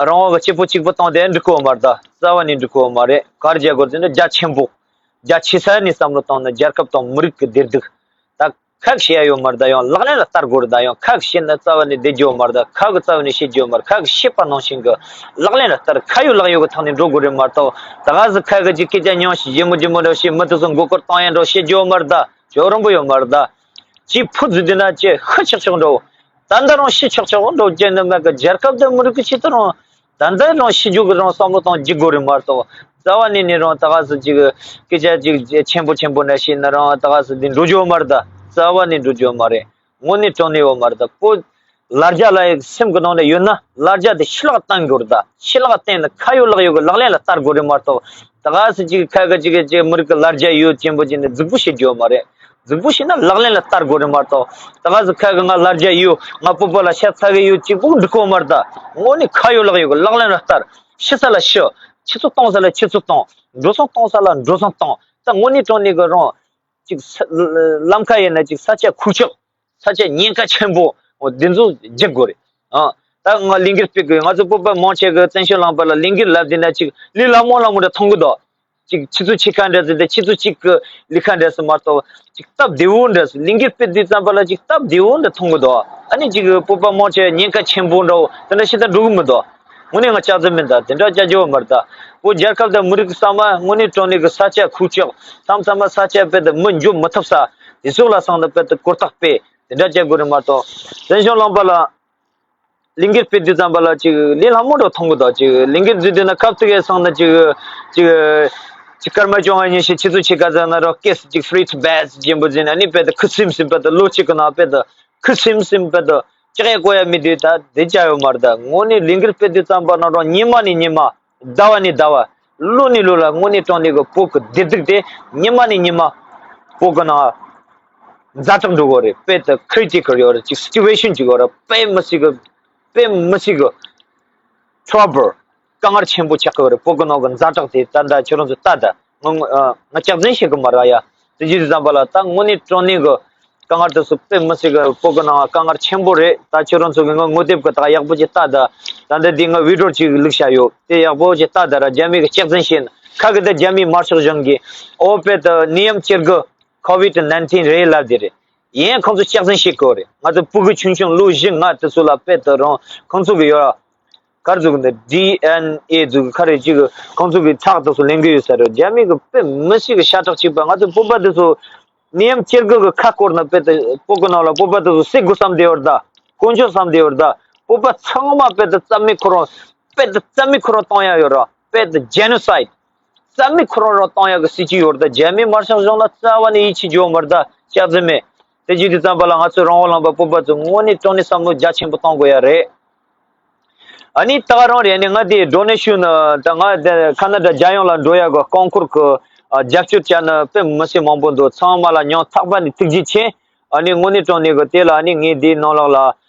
རང་དབང་གི་སྐྱིད་པོ་གཅིག་པུ་བཏང་དེ་འགྲིག་གོ་མ་རེད་ད། རྩ་བ་ནས་འགྲིག་གོ་མ་རེད། ག་རེ་བྱ་དགོས་ཟེར་ན་རྒྱ་ཆེན་པོ། རྒྱ་ཆེ་ས་ནས་བསམ་བློ་བཏང་ན་རྒྱལ་ཁབ་དང་མི་རིགས་ཀྱི་བདེ་སྡུག་ད་ཁ་གིས་བཤད་ཡ་ཡོད་མ་རེད་ད། ཡང་ལག་ལེན་ལ་བསྟར་དགོས་རེད་ད། ཡང་ཁ་གིས་བཤད་ན་རྩ་བ་ནས་བདེ་རྒྱུ་ཡོད་མ་རེད་ད། ཁ་གིས་རྩ་བ་ནས་བཤད་རྒྱུ་ཡོད་མ་རེད། ཁ་གིས་བཤད་པ་ནང་བཞིན་གི་ལག་ལེན་ལ་བསྟར། ཁ་ཡོད་ལག་ཡོད་གི་ཐོག་ནས་འགྲོ་དགོས་རེད་མ་གཏོགས། ད་ག་ཟིག་ཁ་གི་ཅིག་སྐད་ཆ་ཉུང་ཞིག་ཇེ་མོ་ཇེ་མོ་འདྲ་བཤད། མི་དེ་ཚོ་མགོ་སྐོར་བཏང་ཡ་འདྲ་བཤད་རྒྱུ་ཡོད་མ་རེད་ད། ཇོ་བོ་རིན་པོ་ཡོད་མ་རེད་ད། ཅིག་ཕུ་རྫི་དེ་ན་ཅིག་ཤི་ཆག་ཆག་འགྲོ། ད་ལྟ་རང་ཤི་ཆག་ཆག་འགྲོ་རྒྱུ་ནི་མེད་གི། རྒྱལ་ཁབ་དང་མི་རིགས་ཀྱི་ཆེད་དུ་རང་ད་ལྟ་རང་ཤི་རྒྱུ་གི་རང་བསམ་བློ་བཏང་བགྱིད་དགོས་རེད་མ་གཏོགས། རྩ་བ་ནས་ནི་རང་ད་ག་ཟེ་ཅིག་སྐད་ཆ་ཅིག་ཆེན་པོ་ཆེན་པོ་འདྲ་བཤད་ན་རང་ད་ག་ཟེ་འདི་འགྲོ་རྒྱུ་མ་རེད་ད། རྩ་བ་ནས་འགྲོ་རྒྱུ་མ་རེད། དངོས་གནས་དྲང་གནས་ཡོད་མ་རེད་ད། བོད་ལ་རྒྱ་ལ་ཡི་སེམས་ཀྱི་ནང་ནས་ཡོད་ན་ལ་རྒྱ་དེ་ཕྱི་ལོགས་བཏང་དགོས་རེད་ད། ཕྱི་ལོགས་བཏང་ནས་ཁ་ཡོད་ལག་ཡོད་གི་ལག་ལེན་ལ་བསྟར་དགོས་རེད་མ་གཏོགས། ད་ག་ཟེ་ཅིག་ཁ་གི་ཅིག་ཅིག་མི་རིགས་ཀྱི་ལ་རྒྱ་ཡོད་ཅན་པོ་ཅིག་ནས་རྫིག་པོ་བཤད་རྒྱུ་ཡོད་མ་རེད། རྫིག་པོ་བཤད་ན་ལག་ལེན་ལ་བསྟར་དགོས་རེད་མ་གཏོགས། ད་ག་ཟེ་ཁ་གི་ང་ལ་རྒྱ་ཡོད། ང་བོད་པ་ལ་ཤ་ཚ་གི་ཡོད་ཅིག་པོ་འགྲིག་གོ་མ་རེད་ད། དངོས་གནས་ཁ་ཡོད་ལག་ཡོད་གི་ལག་ལེན་ལ་བསྟར། ཤི་ས་ལ་ཤི། ཆུ་ཚོད་གཏོང་ས་ལ་ཆུ་ཚོད་གཏོང་། འགྲོ་སོང་གཏོང་ས་ལ་འགྲོ་སོང་གཏོང་། ད་དངོས་གནས་དྲང་གནས་གི་རང་ཅིག་ས་ལམ་ཁ་ཡིན་ན་ཅིག་ས་ཆ་ཁུག་ཀྱོག་ས་ཆ་ཉེན་ཁ་ཆེན་པོ་འོ་འདི་ཚོ་རྒྱག་དགོས་རེད། ཨ་ད་ང་ལས་འགུལ་སྤེལ་དགོས། ང་ཚོ་བོད་པ་མང་ཆེ་གི་བཙན་བྱོལ་ལུང་པ་ལ་ལས་འགུལ་ལབ་བསྡད་ན་ཅིག་ལས་སླ་མོ་སླ་མོ་འདྲ་མཐོང་གི་འདུག་ཅིག་ཆུ་ཚོད་ཕྱེད་ཀ་འདྲ་ཟེར་ཏེ་ཆུ་ཚོད་གཅིག་གི་ལས་ཀ་འདྲ་ཟེར་མ་གཏོགས་ཅིག་སྟབས་བདེ་བོ་འདྲ་ཟེར། ལས་འགུལ་སྤེལ་དུས་ཙམ་པ་ལ་ཅིག་སྟབས་བདེ་བོ་འདྲ་མཐོང་གི་འདུག་ཨ་ནི་ཅིག་བོད་པ་མང་ཆེ་ཉེན་ཁ་ཆེན་པོ་འདྲ་བོ་དེ་འདྲ་ཤི་ད་འགྲོ་གི་མི་འདུག་དངོས་གནས་ང་ལྕགས་རྫུན་མིན་ད། དེ་འདྲ་བྱ་རྒྱུ་མ་རེད་ད། བོད་རྒྱལ་ཁབ་དང་མི་རིགས་ཀྱི་ས་མ་དངོས་གནས་དྲང་གནས་ཀྱི་ས་ཆ་ཁུག་ཀྱོག་མཚམས་མཚམས་མ་ས་ཆ་དཔེ་དེ་མི་འགྱོ་མི་ཐུབ་ས་དེ་ཚོ་ལ་སོང་ན་དཔེ་དེ་གོ་རྟོགས་སྤེལ། དེ་འདྲ་བྱ་དགོས་རེད་མ་གཏོགས། བཙན་བྱོལ་ལུང་པ་ལ་ལས་འགུལ་སྤེལ་དུས་ཙམ་པ་ལ་ཅིག་ལས་སླ་མོ་འདྲ་མཐོང་གི་འདུག་ཅིག་ལས་འགུལ་འཛུལ་དུས་ན་སྐབས་དེ་གའི་སོང་ན་ཅིག་ཅིག་ཅིག་སྐར་མ་བཅོ་ལྔ་ཉི་ཤུ་ཆུ་ཚོད་ཕྱེད་ཀ་ཙམ་ན་རོ་ཀེ་སི་ཅིག་ཕི་རི་ཊི་བེ་སི་ཅན་པོ་འཛིན་ཨ་ནི་དཔེ་དེ་ཁུ་སིམ་སིམ་དཔེ་དེ་ལོ་གཅིག་གི་ནང་དཔེ་དེ་ཁུ་སིམ་སིམ་དཔེ་དེ་ཅི་གའི་གོ་ཡ་མི་འདུག་ད་དེ་བྱ་ཡོད་མ་རེད་ད། དངོས་གནས་ལས་འགུལ་སྤེལ་དུས་ཙམ་པ་ན་རོ་ཉི་མ་ནས་ཉི་མ། ཟླ་བ་ནས་ཟླ་བ། ལོ་ནས་ལོ་ལ་དངོས་གནས་དྲང་གནས་ཀྱི་བོད་ཀྱི་བདེ་སྡུག་དེ་ཉི་མ་ནས་ཉི་མ་བོད་ཀྱི་ནང་ཛ་དྲག་འགྲོ་གི་རེད། དཔེ་དེ་ཁི་རི་ཊི་ཀལ་ཡོད་རེད། ཅིག་སི་ཅུ་ཨེ་ཤན་ཅིག་ཡོད་རེད། དཔེ་མི་སྲིད་གི་དཔེ་མི་སྲིད་གི་ཊྲ་བལ་དཀའ་ངལ་ཆེན་པོ་ཆགས་ཀྱི་ཡོད་རེད། བོད་ཀྱི་ནང་གི་ཛ་དྲག་དེ་ད་ལྟ་ཁྱོད་རང་ཚོ་ལྟ་ད། ང་ང་ལྕགས་རྫུན་བཤད་གི་མ་རེད་ཡ། དེ་བྱས་དུས་ཙམ་པ་ལ་ད་དངོས་གནས་དྲང་གནས་གི་དཀའ་ངལ་དེ་ཚོ་དཔེ་མི་སྲིད་གི་བོད་གི་ནང་དཀའ་ངལ་ཆེན་པོ་རེད། ད་ཁྱོད་རང་ཚོ་གི་ངོ་ངོ་དེབ་གི་ད་ཡག་པོ་ཅིག་ལྟ་ད། ད་འདི་འདི་ང་བི་ཌི་ཡོ་ཅིག་བླུགས་བཞག་ཡོད། དེ་ཡག་པོ་ཅིག་ལྟ་ད་ར། རྒྱ་མི་གི་ལྕགས་རྫུན་བཤད་ན་ཁ་གི་ད་རྒྱ་མིའི་དམར་ཤོག་གཞུང་གི་ཨོ་དཔེ་ད་ནད་ཡམས་སྤྱིར་གི་ཁོ་ཝིཌ་ནའིན་ཊིན་རེད་ལབ་དེ་རེད། ཡིན་ཁོང་ཚོ་སྐྱག་རྫུན་བཤད་གི་ཡོད་རེད། ང་ཚོ་ཕྲུ་གུ་ཆུང་ཆུང་ལོ་བཞི་ལྔ་དེ་ཚོ་ལ་དཔེ་དེ་རང་ཁོང་ཚོ་གི་ཡོད་ག་རེ་ཟེར་གི་འདུག་ཌི་ཨེན་ཨེ་ཟེར་གི་ག་རེ་ཅིག་ཁོང་ཚོ་གི་ཁྲག་དེ་ཚོ་ལེན་གི་ཡོད་ས་རེད། རྒྱ་མི་གི་དཔེ་མི་སྲིད་གི་ཤ་ཁྲག་གཅིག་པ། ང་ཚོ་བོད་པ་དེ་ཚོ་ནད་ཡམས་སྐྱེ་དགུ་གི་ཁ་སྐོར་ན་དཔེ་དེ་བོད་གི་ནང་ལ་བོད་པ་དེ་ཚོ་བསད་དགོས་བསམ་བསྡད་ཡོད་རེད་ད། དཀོན་མཆོག་བསམ་བསྡད་ཡོད་རེད་ད། བོད་པ་ཚང་མ་དཔེ་དེ་རྩ་མེད་ཁོ་རང་དཔེ་དེ་རྩ་མེད་ཁོ་རང་གཏོང་ཡ་ཡོད་རེད། དཔེ་དེ་ཇེ་ནོ་སའིད་རྩ་མེད་ཁོ་རང་རང་གཏོང་ཡག་གི་སྲིད་ཇུས་ཡོད་རེད་ད། རྒྱ་མི་དམར་ཤོག་གཞུང་ལ་རྩ་བ་ནས་ཡིད་ཆེས་རྒྱུ་མ་རེད་ད། སྐྱག་རྫུན་མེད། དེ་བྱེད་དུས་ཙམ་པ་ལ་ང་ཚོའི་རང་དབང་ལུང་པ་བོད་པ་ཚོ་དངོས་གནས་དྲང་གནས་བསམ་བློ་རྒྱ་ཆེན་པོ་གཏོང་དགོས་ཡ་རེད། ཨ་ནི་ད་ག་རང་རེད། ཨ་ནི་ང་དེ་ཌོ་ནེ་ཤོན་ད་ང་དེ་ཁ་ན་ཌ་རྒྱལ་ཡོངས་ལ་འགྲོ་ཡག་གི་རྐང་འཁོར་གི་ཨ་རྒྱབ་སྐྱོར་བྱས་ནས་དཔེ་མི་སྲིད་མང་པོ་འདུག་ཚང་མ་ལ་སྙིང་ཐག་པ་ནས་ཐུགས་རྗེ་ཆེ། ཨ་ནི་དངོས་གནས་དྲང་གནས་གི་དེ་ལ་ཨ་ནི་ངས་དེའི་ནང་ལོགས་ལ།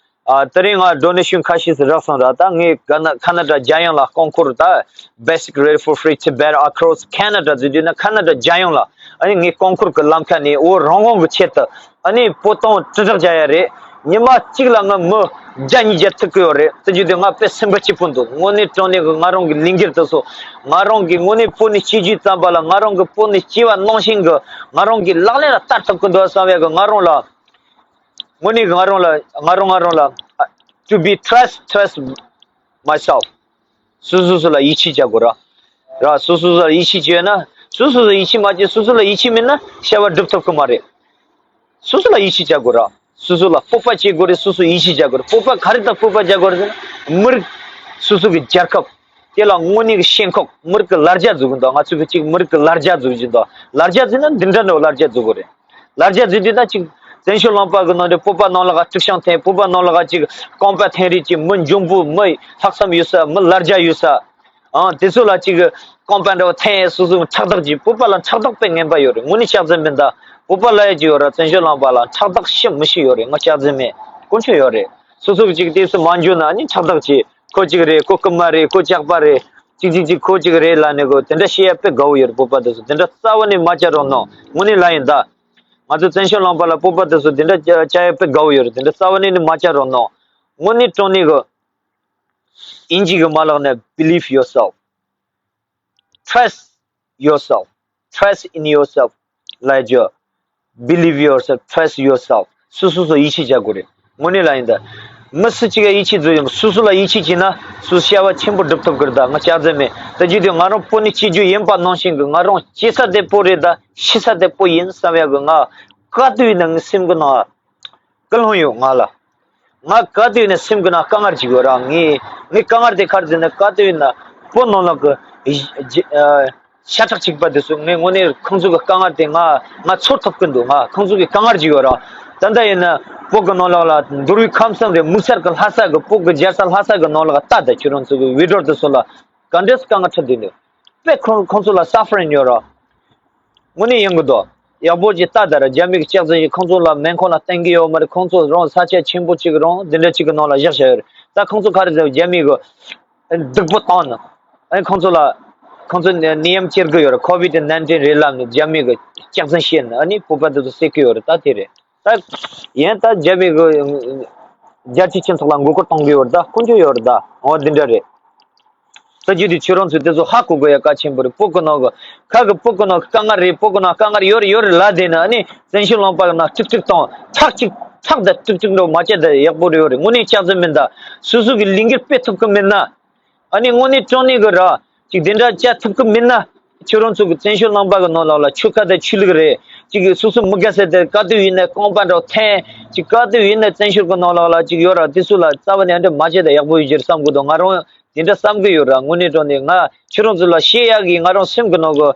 ཨ། དེ་རིང་ང་ཌོ་ནེ་ཤོན་ཁ་ཤས་སུ་རག་སོང་ར། ད་ངས་ཁ་ན་ཁ་ན་ཌ་རྒྱལ་ཡོངས་ལ་རྐང་འཁོར་ད་Basic Rate for Free Tibet across Canada ཟེར་དུས་ན་ཁ་ན་ཌ་རྒྱལ་ཡོངས་ལ་ཨ་ནི་ངས་རྐང་འཁོར་གྱི་ལམ་ཁ་ནས་བོད་རང་དབང་གི་ཆེད་དུ་ཨ་ནི་བོད་དོན་དྲིལ་བསྒྲགས་བྱ་ཡ་རེད། ཉི་མ་གཅིག་ལ་ང་མི་བརྒྱ་ཉིས་བརྒྱ་ཐུག་གི་ཡོད་རེད། དེ་བརྒྱུད་དེ་ང་དཔེ་སེམས་པ་སྐྱིད་པོ་འདུག་དངོས་གནས་དྲང་གནས་ཀྱི་ང་རང་གི་ལས་འགུལ་དེ་ཚོ་ང་རང་གི་དངོས་གནས་བོད་ནས་སྐྱེས་དུས་ཙམ་པ་ལ་ང་རང་གི་བོད་ནས་སྐྱེས་པ་ནང་བཞིན་གྱི་ང་རང་གི་ལག་ལེན་ལ་བསྟར་ཐུབ་ཀྱི་འདུག་བསམ་ཡ་གི་ང་རང་ལ། དངོས་གནས་ང་རང་ལ་ང་རང་ང་རང་ལ་to be trust trust myself. སོ་སོ་སོ་ལ་ཡིད་ཆེས་བྱ་དགོས་ར། ར་སོ་སོ་སོ་ལ་ཡིད་ཆེས་བྱས་ན་སོ་སོ་སོ་ཡིད་ཆེས་མ་བྱས། སོ་སོ་ལ་ཡིད་ཆེས་མེད་ན་བྱ་བ་སྒྲུབ་ཐུབ་ཀྱི་མ་རེད། སོ་སོ་ལ་ཡིད་ཆེས་བྱ་དགོས་ར། སོ་སོ་ལ་སྤོབས་པ་བྱེད་དགོས་རེད། སོ་སོ་ཡིད་ཆེས་བྱ་དགོས་རེད། སྤོབས་པ་ག་རེ་དང་སྤོབས་པ་བྱ་དགོས་རེད་ཟེར་ན་མི་རིགས་སོ་སོ་གི་རྒྱལ་ཁབ། དེ་ལ་དངོས་གནས་ཀྱི་ཞེན་ཁོག་མི་རིགས་ཀྱི་ལ་རྒྱ་འཛུགས་ཀྱི་འདུག་ང་ཚོ་གི་གཅིག་མི་རིགས་ཀྱི་ལ་རྒྱ་འཛུགས་ཀྱི་འདུག་ལ་རྒྱ་འཛུགས་ན་འདི་འདྲ་འདྲ་བོ་ལ་རྒྱ་འཛུགས་དགོས་རེད། ལ་རྒྱ་འཛུགས་དུས་ད་ཅིག་བཙན་བྱོལ་ལུང་པ་གི་ནང་དུ་བོད་པ་ནང་ལ་ག་དཀྲུག་ཤིང་འཐེན། བོད་པ་ནང་ལ་ག་ཅིག་རྐང་པ་འཐེན་རེས་ཀྱི་མི་འཇོན་པོ་མི་ལྷག་བསམ་ཡོད་ས་མི་ལ་རྒྱ་ཡོད་ས། ཨང་དེ་ཚོ་ལ་ཅིག་རྐང་པ་འདྲ་བོ་འཐེན། སོ་སོ་ཕྲག་དོག་གྱིས། བོད་པ་ལ་ཕྲག་དོག་དཔེ་ངན་པ་ཡོད་རེད། དངོས་གནས་སྐྱག་རྫུན་མིན་ད། བོད་པ་ལ་ཡ་ཅིག་ཡོད་ར། བཙན་བྱོལ་ལུང་པ་ལ་ཕྲག་དོག་ཤི་མི་ཤི་ཡོད་རེད། ང་སྐྱག་རྫུན་མེད། དཀོན་མཆོག་ཡོད་རེད། སོ་སོ་གི་ཅིག་དེ་སུ་མ་འཇོན་ན་ནི་ཕྲག་དོག་བྱེད། ཁོ་གཅིག་རེད། ཁོ་རྐུན་མ་རེད། ཁོ་ཇག་པ་རེད། གཅིག་གཅིག་གཅིག་ཁོ་གཅིག་རེད་ལབ་ནས་གོ་དེ་འདྲ་བཤད་ཡ་དཔེ་དགའ་བོ་ཡོད་རེད། བོད་པ་དེ་ཚོ་དེ་འདྲ་རྩ་བ་ནས་མ་བྱ་རོགས་གནང་། དངོས་གནས་ལབ་ཡིན་ད། ང་ཚོ་བཙན་བྱོལ་ལུང་པ་ལ་བོད་པ་དེ་ཚོ་དེ་འདྲ་བྱ་བྱ་ཡ་དཔེ་དགའ་བོ་ཡོད་རེད། དེ་འདྲ་རྩ་བ་ནས་ནི་མ་བྱ་རོགས་གནང་། དངོས་གནས་དྲང་གནས་གི་དབྱིན་ཇི་གི་མ་ལག་ནས believe yourself, trust yourself, trust in yourself ལབ་རྒྱུ། Believe yourself, trust yourself. སོ་སོ་སོ་ཡིད་ཆེས་བྱ་དགོས་རེད། དངོས་གནས་ལ་ཡིན་ད། མི་སུ་གཅིག་ག་ཡིད་ཆེས་བཟོ་ཡོང་། སོ་སོ་ལ་ཡིད་ཆེས་བྱས་ན་སོ་སོ་བྱ་བ་ཆེན་པོ་སྒྲུབ་ཐུབ་ཀྱི་རེད་ད། ང་སྐྱག་རྫུན་མེད། ད་ཅི་དུས་ང་རང་བོད་ནས་སྐྱེས་རྒྱུ་ཡིན་པ་ནང་བཞིན་གྱི་ང་རང་སྐྱེས་ས་དེ་བོད་རེད་ད། ཤི་ས་དེ་བོད་ཡིན་བསམ་ཡག་གི་ང་ག་དུས་ཡིན་ན་ངའི་སེམས་ཀྱི་ནང་ཀུན་སློང་ཡོད་ང་ལ། ང་ག་དུས་ནས་སེམས་ཀྱི་ནང་དཀའ་ངལ་ཅིག་ཡོད་ར། ངས་ངའི་དཀའ་ངལ་དེ་ག་རེ་ཟེར་ན་ག་དུས་ན་བོད་ནང་ལོགས་ཀྱི་ཨ་ཤ་ཁྲག་གཅིག་པ་དེ་ཚོ་ངས་དངོས་གནས་ཁོང་ཚོ་གི་དཀའ་ངལ་དེ་ང་ང་ཚོར་ཐུབ་ཀྱི་འདུག་ང་ཁོང་ཚོ་གི་དཀའ་ངལ་ཅིག་ཡོད་ར། ད་ལྟ་ཡིན་ན་བོད་ཀྱི་ནང་ལོགས་ལ་འདུལ་བའི་ཁམས་གསུམ་རེད། དམིགས་བསལ་གྱི་ལྷ་ས་གི་བོད་ཀྱི་རྒྱལ་ས་ལྷ་ས་གི་ནང་ལོགས་ལྟ་ད། ཁྱོད་རང་ཚོ་གི་བི་ཌིའོ་དེ་ཚོ་ལ་ག་འདྲས་དཀའ་ངལ་འཕྲད་བསྡད་འདུག་དཔེ་ཁོང་ཁོང་ཚོ་ལ་སབ་ཕ་རིང་ཡོད་ར། དངོས་གནས་ཡོང་གི་འདུག་ཡག་པོ་ཅིག་ལྟ་དང་ར། རྒྱ་མི་གི་ལྕགས་ཟིན་ཞིག་ཁོང་ཚོ་ལ་མེ་འཁོར་ལ་བསྟན་གི་ཡོད་མ་རེད། ཁོང་ཚོ་རང་ས་ཆ་ཆེན་པོ་ཅིག་རང་འདི་འདྲ་ཅིག་གི་ནང་ལ་བཞག་བཞག་ཡོད་རེད། ད་ཁོང་ཚོ་ག་རེ་ཟེར། རྒྱ་མི་གི་སྡུག་པོ་བཏང་ནི། ཨ་ནི་ཁོང་ཚོ་ལ་ཁོང་ཚོ་ནད་ཡམས་སྐྱེལ་གི་ཡོད་རེད། ཁོ་བིད་ནའིན་ཊིན་རེད་ལབ་ནས་རྒྱ་མི་གི་ལྕགས་ཟིན་བཤད་ནི། ཨ་ནི་བོད་པ་འདི་ཚོ་བསད་གི་ཡོད་རེད། ད་དེ་རེད། ད་ཡིན་ད་རྒྱ་མི་གི་རྒྱལ་སྤྱིའི་སྤྱི་ཚོགས་ལ་མགོ་སྐོར་གཏོང་གི་ཡོད་རེད། ད་དཀོན་མཆོག་ཡོད་རེད། ད་འོ་འདི་འདྲ་རེད། ད་རྒྱུ་དེ་ཁྱོད་རང་ཚོས་དེ་ཚོ་ཧ་གོ་དགོས་ཡ་གལ་ཆེན་པོ་རེད། བོད་ཀྱི་ནང་གི་ཁ་གི་བོད་ཀྱི་ནང་གི་དཀའ་ངལ་རེད། བོད་ཀྱི་ནང་དཀའ་ངལ་ཡོད་རེད་ཡོད་རེད་ལབ་བསྡད་ན། ཨ་ནི་བཙན་བྱོལ་ལུང་པ་གི་ནང་ཀྲིག་ཀྲིག་དང་ཁྲག་ཅིག་ཁྲག་དང་ཀྲིག་ཀྲིག་འགྲོ་མ་བྱས་ད་ཡག་པོ་རེད་ཡོད་རེད། དངོས་གནས་སྐྱག་རྫུན་མིན་ད། སོ་སོ་གི་ལས་འགུལ་སྤེལ་ཐུབ་ཀྱི་མིན་ན། ཨ་ནི་དངོས་གནས་དྲང་གནས་གི་ར་ཅིག་དེ་འདྲ་བྱ་ཐུབ་ཀྱི་མིན་ན། ཁྱོད་རང་ཚོ་གི་བཙན་བྱོལ་ལུང་པ་གི་ནང་ལོགས་ལ་ཆོལ་ཁ་དང་ཆོས་ལུགས་རེད། ཅིག་གི་སོ་སོ་མི་དགའ་ས་དེ་ག་དུས་ཡིན་ན་རྐང་པ་འདྲ་འཐེན། ཅིག་ག་དུས་ཡིན་ན་བཙན་བྱོལ་གི་ནང་ལོགས་ལ་ཅིག་ཡོད་ར། དེ་ཚོ་ལ་རྩ་བ་ནས་འདྲ་མ་བྱས་ད་ཡག་པོ་ཡོད་ཀྱི་རེད་བསམ་གི་འདུག་ང་རང་དེ་འདྲ་བསམ་གི་ཡོད་ར། དངོས་གནས་དྲང་གནས་ང་ཁྱོད་རང་ཚོ་ལ་བཤད་ཡག་གི་ང་རང་སེམས་ཀྱི་ནང་གི་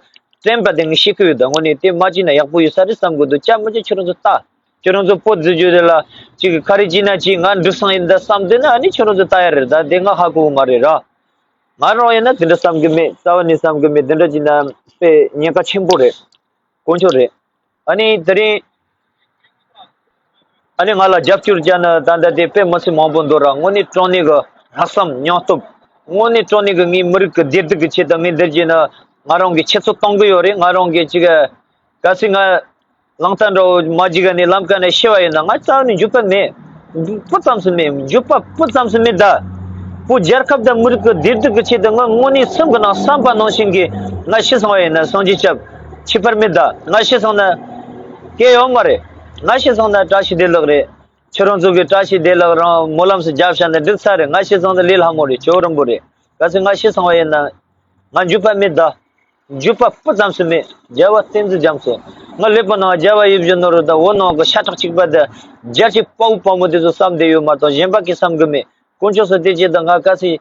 དྲན་པ་དེ་ངས་བཤད་གི་ཡོད་ད། དངོས་གནས་དེ་མ་བྱས་ན་ཡག་པོ་ཡོད་ས་རེད་བསམ་གི་འདུག་བྱ་མི་བྱ་ཁྱོད་རང་ཚོ་ལྟ། ཁྱོད་རང་ཚོ་བོད་འཛུལ་རྒྱུ་དེ་ལ་ཅིག་ག་རེ་བྱས་ན་ཅིག་ང་འགྲིག་སོང་ཡིན་ད་བསམ་བསྡད་ན། ཨ་ནི་ཁྱོད་རང་ཚོ་ལྟ་ཡ་རེད། ད་དེ་ང་ཧ་གོ་གི་མ་རེད་ར། ང་རང་ཡིན་ན་དེ་འདྲ་བསམ་གི་མེད། རྩ་བ་ནས་བསམ་གི་མེད། དེ་འདྲ་བྱས་ན་དཔེ་ཉེན་ཁ་ཆེན་པོ་རེད། དཀོན་མཆོག་རེད། ཨ་ནི་དེ་རིང་ཨ་ནི་ང་ལ་རྒྱབ་སྐྱོར་བྱས་ན་ད་ལྟ་དེ་དཔེ་མི་སྲིད་མང་པོ་འདུག་ར། དངོས་གནས་དྲང་གནས་གི་ལྷག་བསམ་སྙིང་སྟོབས། དངོས་གནས་དྲང་གནས་གི་ངའི་མི་རིགས་ཀྱི་བདེ་སྡུག་གི་ཆེད་དུ་ངས་འདིར་བྱས་ན་ང་རང་གི་ཆུ་ཚོད་གཏོང་གི་ཡོད་རེད། ང་རང་གི་ཅིག་གལ་སྲིད་ང་གླང་རྟ་འདྲ་བོ་མ་བརྒྱུགས་ནས་ལམ་ཀ་ནས་ཤི་བ་ཡིན་ན་ང་རྩ་བ་ནས་འགྱོད་པ་མེད། སྤུ་ཙམ་ཞིག་མེད། འགྱོད་པ་སྤུ་ཙམ་ཞིག་མེད་ད། བོད་རྒྱལ་ཁབ་དང་མི་རིགས་ཀྱི་བདེ་སྡུག་གི་ཆེད་དུ་ང་དངོས་གནས་སེམས་ཀྱི་ནང་བསམ་པ་ནང་བཞིན་གྱི་ང་ཤི་སོང་བ་ཡིན་ན་སངས་རྒྱས་སྐྱབས་ཁྱད་པར་མེད་ད། ང་ཤི་སོང་ན་སྐྱེ་ཡོང་མ་རེད། ང་ཤི་སོང་ན་བཀྲ་ཤིས་བདེ་ལེགས་རེད། ཁྱེད་རང་ཚོ་གི་བཀྲ་ཤིས་བདེ་ལེགས་རང་སྨོན་ལམ་ཞིག་རྒྱབ་བཞག་ན་འགྲིག་ས་རེད། ང་ཤི་སོང་ན་ལས་སླ་མོ་རེད། ཇོ་རིན་པོ་རེད། གལ་སྲིད་ང་ཤི་སོང་བ་ཡིན་ན། ང་འགྱོད་པ་མེད་ད། འགྱོད་པ་སྤུ་ཙམ་ཞིག་མེད། རྒྱལ་བ་བསྟན་འཛིན་རྒྱ་མཚོ། ང་ཀླད་པ་ནང་རྒྱལ་བ་ཡིད་བཞིན་ནོར་བུ་དང་འོ་ནང་གི་ཤ་ཁྲག་གཅིག་པ་དང་རྒྱལ་གཅེས་དཔའ་བོ་དཔའ་མོ་དེ་ཚོ་བསམ་བསྡད་ཡོད་མ་གཏོགས་གཞན་པ་གི་བསམ་གི་མེད། དཀོན་མཆོག་གསུམ་བདེ་སྐྱིད་དང་ང་གལ་སྲིད།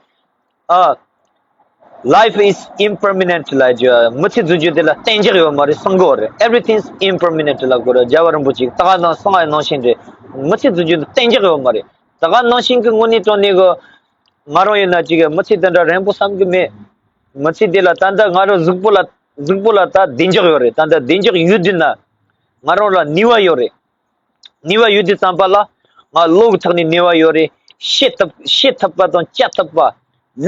ཨ། Life is impermanent ལ་བརྗོད། མི་ཚེ་རྫུ་འཕྲུལ་དེ་ལ་གཏན་འཇགས་ཡོད་མ་རེད་གསུང་གི་ཡོད་རེད། Everything is impermanent ལ་གོ་ར་རྒྱལ་བ་རིན་པོ་ཆེ་ད་ག་ནང་གསུང་བ་ནང་བཞིན་རེད། མི་ཚེ་རྫུ་འཕྲུལ་དེ་གཏན་འཇགས་ཡོད་མ་རེད། ད་ག་ནང་བཞིན་གྱི་དངོས་གནས་དྲང་གནས་གི་ང་རང་ཡིན་ན་ཅིག་མི་ཚེ་དེ་འདྲ་རན་པོ་བསམ་གི་མེད། མི་ཚེ་དེ་ལ་ད་ལྟ་ང་རང་གཟུགས་པོ་ལ་གཟུགས་པོ་ལ་ད་བདེ་འཇགས་ཡོད་རེད། ད་ལྟ་བདེ་འཇགས་ཡོད་དུས་ན་ང་རང་ལ་ནུས་པ་ཡོད་རེད། ནུས་པ་ཡོད་དུས་ཙམ་པ་ལ་ང་བློ་གི་ཐོག་ནས་ནུས་པ་ཡོད་རེད། བཤད་ཐུབ་བཤད་ཐུབ་པ་དང་བཅའ་ཐུབ་པ།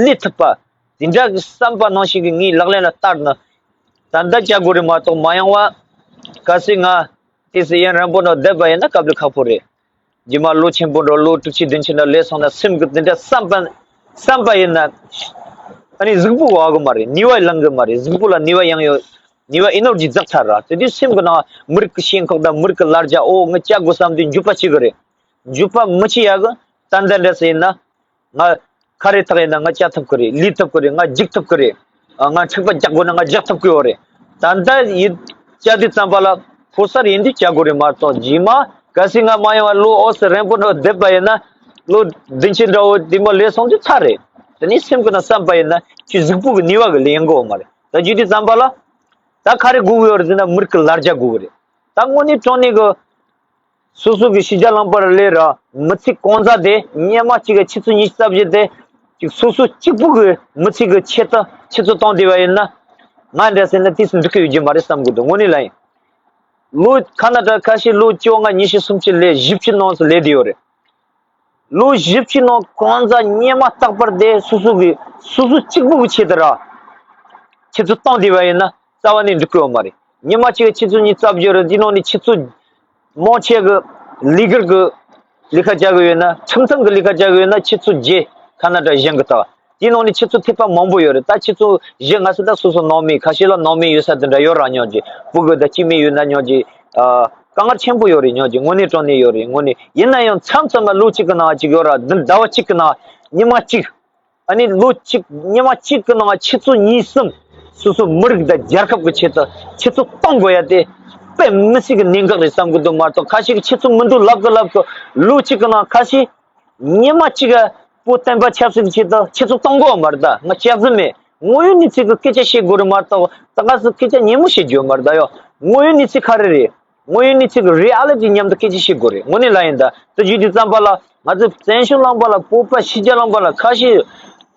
ལས་ཐུབ་པ། དེ་འདྲ་གི་བསམ་པ་ནང་བཞིན་གྱི་ངའི་ལག་ལེན་ལ་བསྟར་ན། ད་ལྟ་བཅའ་དགོས་རེད་མ་གཏོགས་མ་ཡོང་བ། གལ་སྲིད་ང་དེ་སྲིད་ཡུན་རིང་པོ་ནང་བསྡད་པ་ཡིན་ན་དཀའ་ལས་ཁག་པོ་རེད། རྗེས་མ་ལོ་ཆེན་པོ་འགྲོ་ལོ་དྲུག་ཅུ་བདུན་ཅུ་འགྲོ་ལས་སོང་ན་སེམས་ཀྱི་དེ་འདྲ་བསམ་པ་བསམ་པ་ཡིན་ན། ཨ་ནི་གཟུགས་པོ་བ་གི་མ་རེད། ནུས་པ་ལང་གི་མ་རེད། གཟུགས་པོ་ལ་ནུས་པ་ཡང་ཡོད། ནུས་པ་ཨེ་ནར་ཇི་རྫོགས་ཚར་ར། དེ་དུས་སེམས་ཀྱི་ནང་མི་རིགས་ཀྱི་ཞེན་ཁོག་དང་མི་རིགས་ཀྱི་ལར་རྒྱ་ཨོ་ང་བཅའ་དགོས་བསམ་དུས་འགྱོད་པ་བྱེད་གི་རེད། འགྱོད་པ་མི་བྱེད་ཡག་གི་ད་ལྟ་འདྲ་ཟེར་ཡིན་ན། ང་ཁ་རེ་ཐག་ཡིན་ན་ང་བཅའ་ཐུབ་ཀྱི་རེད། ལུས་ཐུབ་ཀྱི་རེད། ང་འཇིགས་ཐུབ་ཀྱི་རེད། ང་འཁྲིག་པ་རྒྱག་དགོས་ན་ང་རྒྱག་ཐུབ་ཀྱི་ཡོད་རེད། ད་ལྟ་ཡིན་བཅའ་དུས་ཙམ་པ་ལ་ཕོ་གསར་ཡིན་དུས་བཅའ་དགོས་རེད་མ་གཏོགས་རྗེས་མ་གལ་སྲིད་ང་མ་ཡོང་བ་ལོ་ཨོ་སི་རན་པོ་འགྲོ་བསྡད་པ་ཡིན་ན། ལོ་བདུན་ཅུ་འདྲ་བོ་དེ་མ་ལས་སོང་དུས་ཚར་རེད། དེ་ནས་སེམས་ཀྱི་ནང་བསམ་པ་ཡིན་ན་ཁྱོད་གཟུགས་པོ་གི་ནུས་པ་གི་ལས་ཡོང་གི་ཡོད་མ་རེད། ད་རྒྱུ་དུས་ཙམ་པ་ལ་ད་ག་རེ་དགོས་གི་ཡོད་རེད་ཟེར་ན་མི་རིགས་ཀྱི་ལར་རྒྱ་དགོས་གི་རེད། ད་དངོས་གནས་དྲང་གནས་གི་སོ་སོ་གི་ཕྱི་རྒྱལ་ལུང་པར་སླེབས་ར་མི་ཚེ་གང་ཟག་དེ་སྔོན་མ་གཅིག་གི་ཆུ་ཚོད་ཉི་ཤུ་རྩ་བཞི་དེ་ཅིག་སོ་སོ་གཅིག་པུ་གི་མི་ཚེ་གི་ཆེད་དུ་ཆུ་ཚོད་བཏང་བསྡད་པ་ཡིན་ན། ང་འདྲ་ཟེར་ན་དེ་སུ་འགྲིག་གི་ཡོད་ཀྱི་མ་རེད་བསམ་གི་འདུག་དངོས་གནས་ལ་ཡིན། ལོ་ཁ་ན་ཌ་ཁ་ཤས་ལོ་བཅོ་ལྔ་ཉི་ཤུ་སུམ་ཅུ་ལས་བཞི་བཅུ་ནང་སུ་སླེབས་བསྡད་ཡོད་རེད། ལོ་བཞི་བཅུ་ནང་གང་ཟག་སྔོན་མ་རྟག་པར་དེ་སོ་སོ་གི་སོ་སོ་གཅིག་པུ་གི་ཆེད་དུ་ར་ཆུ་ཚོད་བཏང་བསྡད་པ་ཡིན་ན་རྩ་བ་ནས་འགྲིག་གི་ཡོད་མ་རེད། ཉི་མ་གཅིག་ཆུ་ཚོད་ཉི་ཤུ་རྩ་བཞི་རེད། འདི་ནང་ནས་ཆུ་ཚོད་མང་ཆེ་གི་ལས་ཀར་གི་ལས་ཀ་བྱ་གི་ཡོད་ན་ཁྲིམས་མཐུན་གི་ལས་ཀ་བྱ་གི་ཡོད་ན་ཆུ་ཚོད་བརྒྱད་ཁ་ན་ཌ་གཞན་གི་ལྟ་བ། དེའི་ནང་ནས་ཆུ་ཚོད་ཐེབས་པ་མང་པོ་ཡོད་རེད། ད་ཆུ་ཚོད་བཞི་ལྔ་ཙམ་ད་སོ་སོ་ནང་མི་ཁ་ཤས་ལ་ནང་མི་ཡོད་ས་དེ་འདྲ་ཡོད་ར་སྙམ་གྱི་སྤུ་གུ་དང་སྐྱེ་དམན་ཡོད་ན་སྙམ་གྱི་ཨ། དཀའ་ངལ་ཆེན་པོ་ཡོད་རེད་སྙམ་གྱི་དངོས་གནས་དྲང་གནས་ཡོད་རེད། དངོས་གནས་ཡིན་ན་ཡང་མཚམས་མཚམས་ལ་ལོ་གཅིག་གི་ནང་གཅིག་ཡོད་ར་འདི་ཟླ་བ་གཅིག་གི་ནང་ཉི་མ་གཅིག་ཨ་ནི་ལོ་གཅིག་ཉི་མ་གཅིག་གི་ནང་ཆུ་ཚོད་གཉིས་གསུམ་སོ་སོ་མི་རིགས་དང་རྒྱལ་ཁབ་ཀྱི་ཆེད་དུ་ཆུ་ཚོད་གཏོང་དགོས་ཡ་དེ་དཔེ་མི་སྲིད་ཀྱི་གནད་འགག་རེད་བསམ་གི་འདུག་མ་གཏོགས་ཁ་ཤས་ཀྱི་ཆུ་ཚོད་མི་འདུག་ལབ་གི་ལབ་གི་ལོ་གཅིག་གི་ནང་ཁ་ཤས། ཉི་མ་གཅིག་ག་བོད་བསྟན་པ་ཆབ་སྲིད་ཀྱི་ཆེད་དུ་ཆེད་དུ་གཏོང་དགོས་མ་རེད་ད། ང་སྐྱག་རྫུན་མེད། དངོས་ཡོད་གནས་ཚུལ་གྱི་སྐད་ཆ་བཤད་དགོས་རེད་མ་གཏོགས་ད་ག་སུ་སྐད་ཆ་ཉན་མོ་བཤད་རྒྱུ་མ་རེད་ད་ཡོ། དངོས་ཡོད་གནས་ཚུལ་ག་རེ་རེད། དངོས་ཡོད་གནས་ཚུལ་གྱི་རི་ཨ་ལི་ཊི་མཉམ་དུ་སྐད་ཆ་བཤད་དགོས་རེད། དངོས་གནས་ལ་ཡིན་ད་དུ་རྒྱུ་དུས་ཙམ་པ་ལ་ང་ཚོ་བཙན་བྱོལ་ལུང་པ་ལ་བོད་པ་ཕྱི་རྒྱལ་ལུང་པ་ལ་ཁ་ཤས་